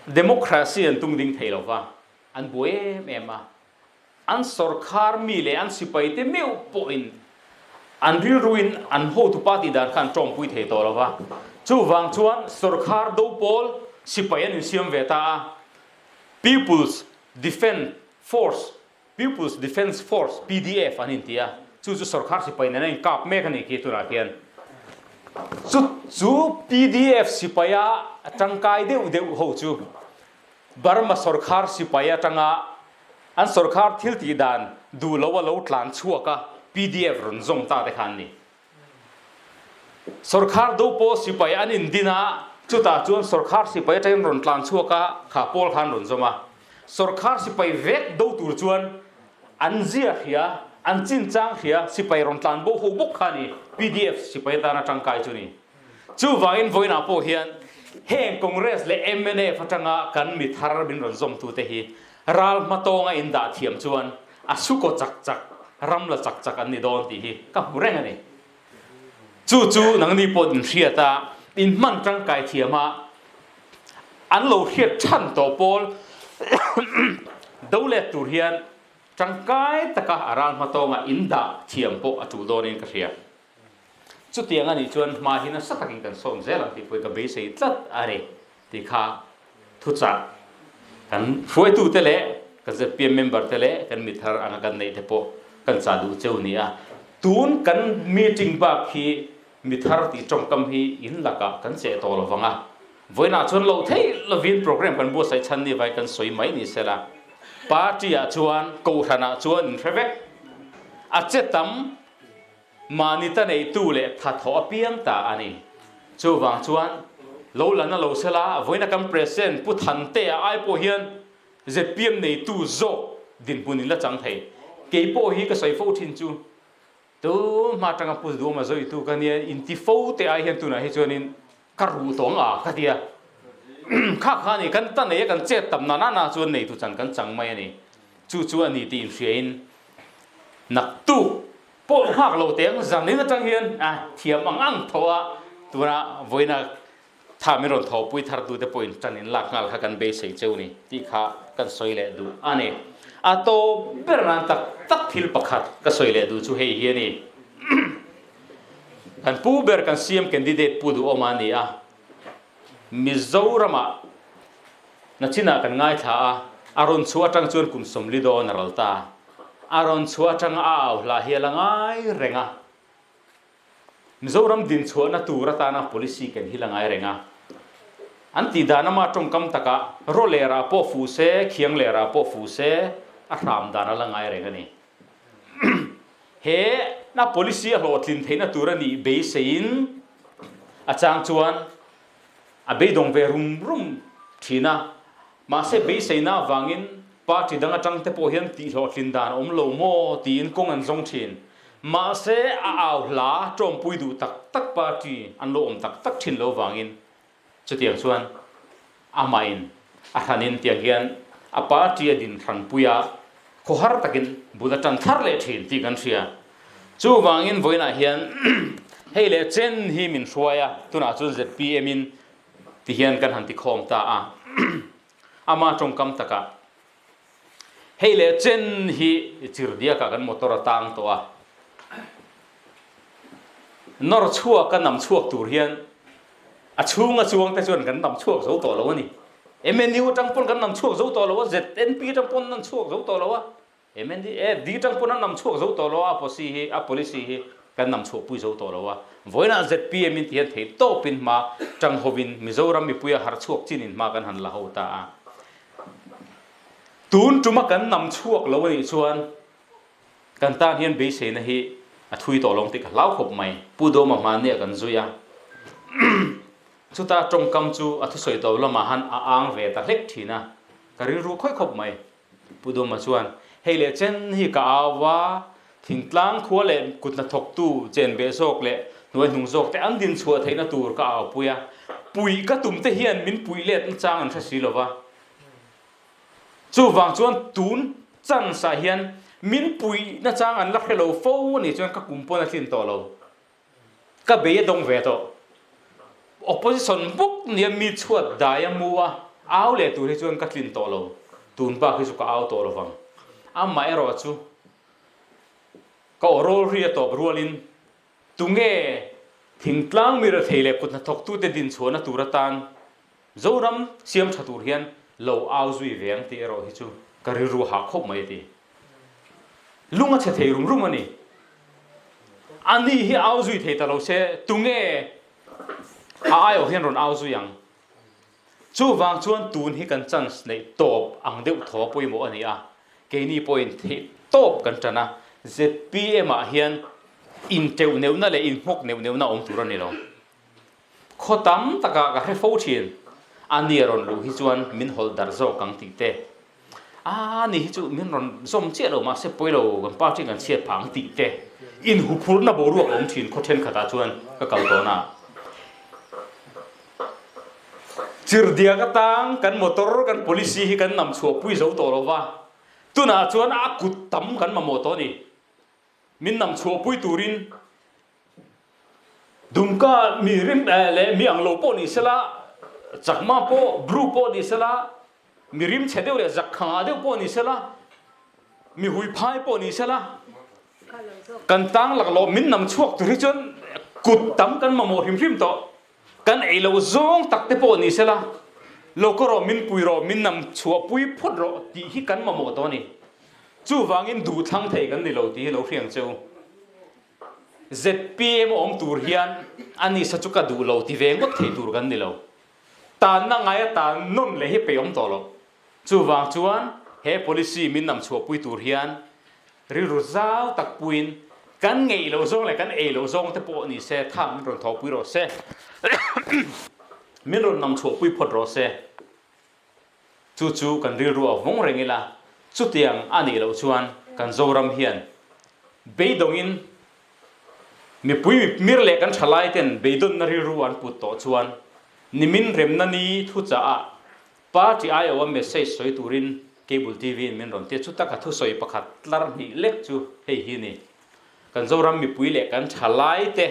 Democracy an tung ding thei lova an buai em em a. An sawrkhar mi leh an sipaite meuh pawhin an rilruin an hotu party dan kha an tawngpui thei tawh lo va. Chuvang chuan sawrkhar do pawl sipai an insiam ve ta a, People's Defence Force, People's Defence Force, PDF, an inti a, chu chu sawrkhar sipai nen a inkap mek a nih khi tunah hian. Chu chu PDF sipaia tangkai deuh deuh ho chu Burma sawrkhar sipai atanga an sawrkhar thil tih dan duh lo a lo tlan chhuak a, pdf rawn zawm ta te kha an ni. Sawrkhar do pawh sipai an indin a, chutah chuan sawrkhar sipai atangin rawn tlan chhuak a, kha pawl kha an rawn zawm a. Sawrkhar sipai vek do tur chuan an zia hria, an chinchang hria, sipai rawn tlan bo ho bawk kha a ni, pdf sipai atana tangkai chu ni. Chuvangin vawiinah pawh hian heng Congress leh mnf atanga kan mi thar min rawn zawmtute hi ral hmatawnga in dah thiam chuan a sukaw chak chak, ram la chak chak an ni dawn tih hi ka hmu reng a ni. Chu chu nangni pawh in hriat a, in hman tangkai thiam a, an lo hriat than tawh pawl do let tur hian tangkai taka a ral hmatawnga in dah thiam pawh a tul dawnin ka hria. Chutiang a nih chuan hma hi nasa takin kan sawn zel ang tih pawhin ka beisei tlat a ni tih kha thuchah kan hruaitute leh kan zpm member te leh kan mithar anga kan neih te pawh kan chah duh cheu ni a. Tun kan meeting bak hi mithar tih tawngkam hi in lakah kan cheh tawh lo vang a, vawiinah chuan loh theih lovin program kan buatsaih chhan ni vai kan sawi mai ni sela, party ah chuan kohhranah chuan in hre vek a che tam. Mahni ta neitu leh tha thawh apiang ta a ni. Chuvang chuan lo la na lo sela, vawiina kan President Pu Thantea ai pawh hian zpm neitu zawk dinhmun in la chang thei. Kei pawh hi ka sawi fo thin chu tu hma atanga Pu Duhawma zawitu ka nia inti fo te ai hian tunah hi chuanin ka ruh tawng a ka tia. Kha kha a ni, kan ta nei a kan chet tam na na chuan neitu chan kan chang mai a ni. Chu chu a ni tih inhriain naktuk pawh nghak lo teng zanin atang hian a thiam ang ang tho a, tuna vawiina tha min rawn thawhpui thar tute pawhin tan in lak nghal kha kan beisei cheu ni tih kha kan sawi leh duh a ni. A tawp ber nan tak tak thil pakhat ka sawi leh duh chu hei hi a ni. Kan pu ber kan CM candidate Pu Duhawma a ni a, Mizoramah nachinah kan ngaithla a, a rawn chhuah atang chuan kum 40 dawn a ral ta. A rawn chhuah atanga a au hla hi a la ngai reng a. Mizoram dinchhuahna tur atana policy ken hi la ngai reng a. An tih dan ama tawngkam takah rawlerah pawh fuh se, khianglerah pawh fuh se, a hram dan a la ngai reng a ni. He na policy a hlawhtlin theihna tur a nih beiseiin a chang chuan a beidawng ve rum rum thin a, mahse beiseina avangin party dang atang te pawh hian tih hlawhtlin dan a awm lo maw tiin kawng an zawng thin. Mahse a au hla tawmpui duh tak tak party an lo awm tak tak thin lo vangin chutiang chuan amahin a hranin tiang hian. A party a din hranpui a, khawhar takin bul a tan thar leh thin tih kan hria. Chuvangin vawiinah hian hei leh chen hi min hruai a, tunah chuan zpm in ti hian kan han tikhawm ta a. Ama tawngkam takah hei leh chen hi chirdiakah kan motor a tang tawh a, nawr chhuak a nam chhuak tur hian A chhunga chuangte chuan kan nam chhuak zo tawh lo a ni. MNU atang pawn kan nam chhuak zo tawh lo a, ZNP atang pawn an chhuak zo tawh lo a, MND atang pawn an nam chhuak zo tawh lo a, a posi hi, a policy hi kan nam chhuahpui zo tawh lo a. Vawiinah zpm in ti hian thei tawpin hma tang hovin Mizoram mipuia harh chhuak chinin hma kan han la ho ta a. Tun tuma kan nam chhuak lo a nih chuan Kan tan hian beiseina hi a thui tawh lo ang tih ka hlau khawp mai. Pu Dawma hmania kan zui a, chuta tawngkam chu a thusawi tawh lamah han a ang ve ta hlek thin a, ka rilru khawih khawp mai. Pu Dawma chuan, Hei leh chen hi ka au va, thingtlang khua leh kut hnathawktu chen beh zawk leh hnuai hnung zawk te an din chhuah theihna tur ka au pui a, puih ka tum te hian min puih let nachang an hre si lo va. Chuvang chuan tun chance ah hian min puih nachang an la hre lo fo a nih chuan ka kum pawn a tlin tawh lo. Ka bei a dawng ve tawh. Opposition bawk nia mi chhuat dai a mu a, au leh tur hi chuan ka tlin tawh lo. Tun bak hi chu ka au tawh lo vang. Amaherawh chu ka aw rawl ri a tawp rualin tunge thingtlang mi rethei leh kut hnathawktute dinchhuahna tur atan Zoram siam tha tur hian lo au zui ve ang tih erawh hi chu ka rilru hah khawp mai a ti. Lung a chhe thei rum rum a ni. A ni hi au zui thei ta lo se tunge a aiawh hian rawn au zui ang. Chuvang chuan tun hi kan chance neih tawp ang deuh thaw pawimawh a ni a, keini pawhin theih tawp kan tan a, zpm ah hian inteuh neuhna leh inhmawk neuh neuhna awm tur a ni lo. Khaw tam takah ka hre fo thin, a ni a rawn luh hi chuan min hawlh darh zawk ang tih te, a ni hi chu min rawn zawm chiah lo mahse pawi lo kan party kan chhiat phah ang tih te, inhuphurhna boruak a awm thin khaw thenkhatah chuan ka kal tawn a. Chirdiak atang kan motor kan policy hi kan nam chhuahpui zo tawh lo va, tunah chuan a kut tam kan mamawh tawh a ni. Min nam chhuahpui turin Dumka mi rim leh mi ang lo pawh ni sela, Chakma pawh, Bru pawh ni sela, mi rim chhe deuh leh zak khangah deuh pawh ni sela, mi hui phai pawh ni sela, kan tang laklawh min nam chhuak tur hi chuan kut tam kan mamawh hrim hrim tawh. Kan ei loh zawng tak te pawh ni sela, lo kaw rawh, min pui rawh, min nam chhuahpui phawt rawh tih hi kan mamawh tawh a ni. Chuvangin duhthlang thei kan ni lo tih hi lo hriang che u. Zpm a awm tur hian a nisa chu ka duh lo ti ve ngawt thei tur kan ni lo. Tanna ngaia tan nawn leh hi peih awm tawh lo. Chuvang chuan he policy min nam chhuahpui tur hian rilru zau tak puiin kan ngeih loh zawng leh kan ei loh zawng te pawh ni se tha min rawn thawhpui rawh se, min rawn nam chhuahpui phawt rawh se. Chu chu kan rilru a vawng reng ila, chutiang a nih loh chuan kan Zoram hian beidawngin mipui mir leh kan thalai ten beidawnna rilru an put tawh chuan nimin remna ni thuchah ah party aiawha message sawi turin Cable TV in min rawn tia, chuta ka thusawi pakhat tlar hnih lek chu hei hi ni. Kan Zoram mipui leh kan thalai te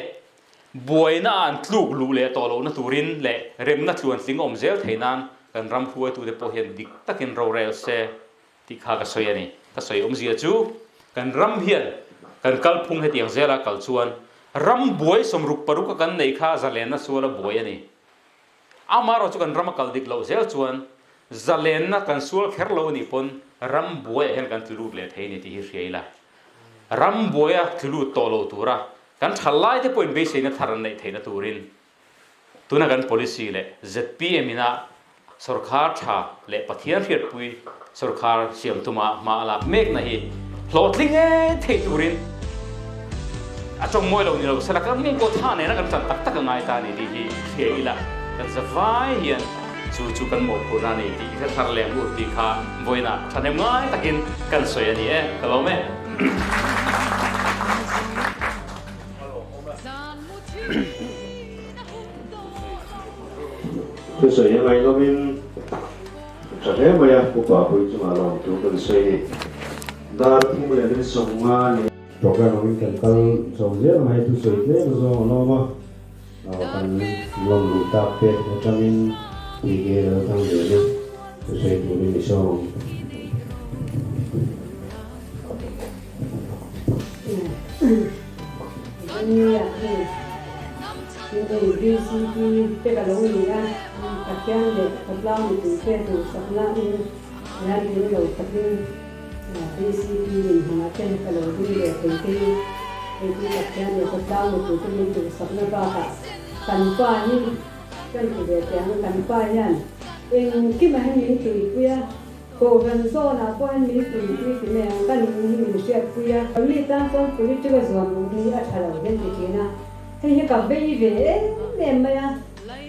buaina ah an tluk luh leh tawh lohna turin leh remna tluantling awm zel thei nan kan ram hruaitute pawh hian dik takin rorel se tih kha ka sawi a ni. Ka sawi awmzia chu kan ram hian kan kalphung hetiang zela kal chuan ram buai 66 a kan neih kha zalenna suala buai a ni. Amaherawh chu kan ram a kal dik loh zel chuan zalenna kan sual kher lo a nih pawn ram buaiah hian kan tlu lut leh thei a ni tih hi hria ila. Ram buaia tlu lut tawh lo tura kan thal lai te pawhin beiseina thar an neih theihna turin tuna kan policy leh zpm ina sawrkhar tha leh Pathian hriatpui sawrkhar siam tuma hma a lak mekna hi hlawhtling ngei thei turin a tawngmawi lo ni lo sela kan mungkaw tha nena kan tan tak tak a ngai ta a ni tih hi hria ila kan zavai hian chu chu kan mawhphurhna a ni tih i hre thar leh ang u tih kha vawiinah thahnem ngai takin kan sawi a ni e, ka lawm e. Thusawi a ngaihnawmin. Tha hle mai a, Pu Papui chungah lawmtu kan sawi ni. Dar thum leh min 50 ni. Program angin kan kal chho zel ang hei thusawi tlem zawng an awm a, kan lawm luh tak te atangin PK Lalthangliana thusawi turin i sawm. Nia hei hei VCP te ka lo ni a, Pathian leh khawtlang mipuite duhsakna in hian tling lo takin VCP inhmunah te ka lo ding ve thei te hi hei chu Pathian leh khawtlang mipuite min duhsakna bakah kan pa hi kan ti ve teh ang, kan pa hian engkimah hian min tuipui a. Kohhran zawnah pawh hian min tuipui ti mai ang, ka nun hi min hriatpui a. Mi tan chuan political zuam luh hi a tha lo hian ti thin a, hei hi ka vei ve em em mai a.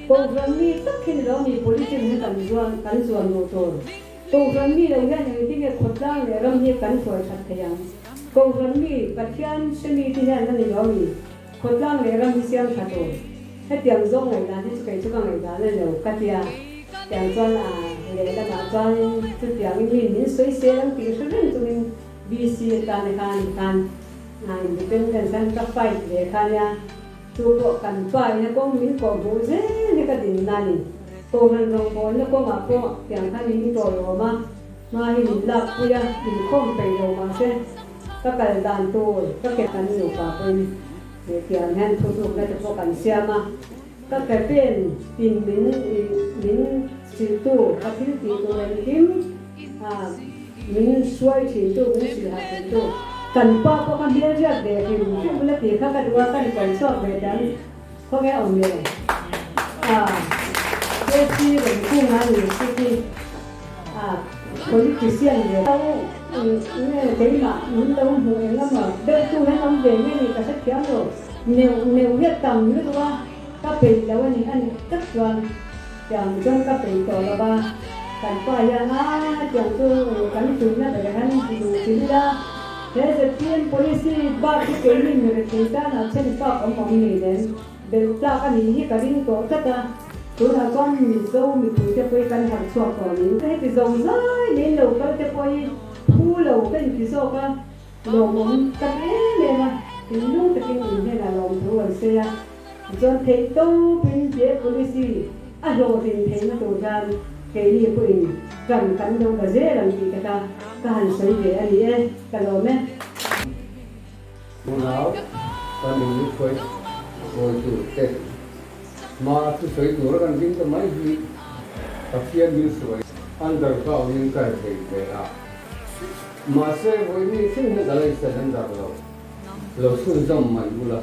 Kohhran mi tak hi ni lo mi political hi kan zuam kan zuam luh tur. Kohhran mi lo hian engtin nge khawtlang leh ram hi kan hruai that thei ang. Kohhran mi, Pathian hre mi te hian a ni lo mi khawtlang leh ram hi siam tha tur. Hetiang zawng ngaihdan hi chu kei chu ka ngaihdan a ni lo ka tia. Tiang chuan a lehlamah chuanin chutiangin mi min sawi sel ang tih hre reng chungin BC atana khan khan independence khan ka fight ve kha nia. Chu pawh kan pa ina kawng min kawh hmuh zel hi ka dinna a ni. Kohhran rawngbawlna kawngah pawh tiang khan min tawlawm a, hma hi min lakpui a, inkhawm peih lo mahse ka kal dan tur ka ke kan nupa pawhin tiang hian thutlukna te pawh kan siam a. Ka ke pen tin min min hrilhtu, ka thil tih tur engkim min hruai thintu, min hrilhah thintu. Kan pa pawh ka hmel riat ve hrim hrim la tih kha ka duh a, ka ni kawi chhuak ve dan khawnge awm le? KC rawn kung a ni city politician ve tho nge keimah min lo hmuh eng emaw deuh tu hian awm ve nge ni ka hrethiam lo. Neuh neuh hian tam lutuk a, ka peih lo a ni a ni tak chuan tiang chuan ka peih tawh lo va, kan pa hian a tiang chu kan tuihna ber hian duh chi ila, he zpm policy bak hi keini mi rethei tanah chhen fak awm awm ni nen belh tlak a nih hi ka ring tawh tlat a, tunah chuan Mizo mipuite pawh hi kan harh chhuak tawh niin heti zo zai mai lo kal te pawh hi phu lo ka inti zawk a. Lawmawm tak em em a, thinlung takin in hnenah lawmthu an sawi a, tichuan theih tawpin he policy a hlawhtlin theihna tur hian keini pawhin ṭan kan lo la zel ang tih te kha ka han sawi ve a ni e, ka lawm e. Unau kan in hruai tur te hma thusawi tura kan ding ta mai hi Pathian min hruai underground in ka rethei ve a. Mahse, vawiin thleng hian ka la i surrender lo. Lo chhunzawm mai ula.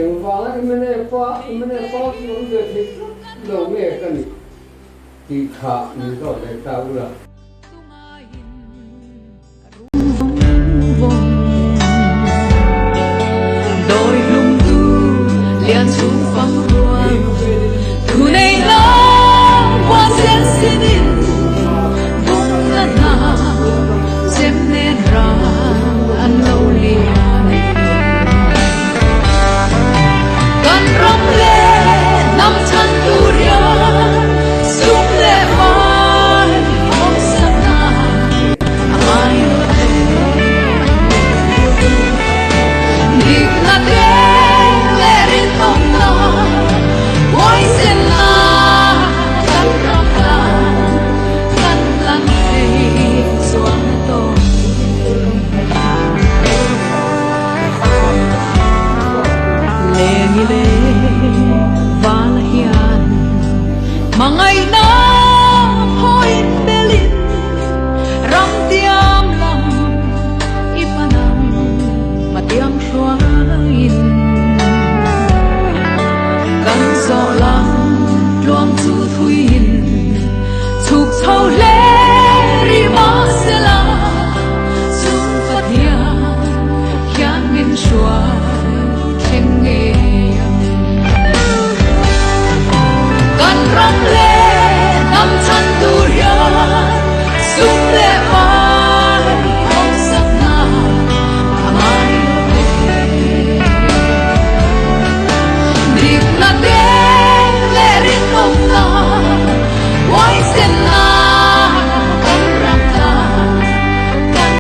Engvanga mnf a mnf party awm ve thei tlat lo nge ka nih tih kha min zawt leh ta ula.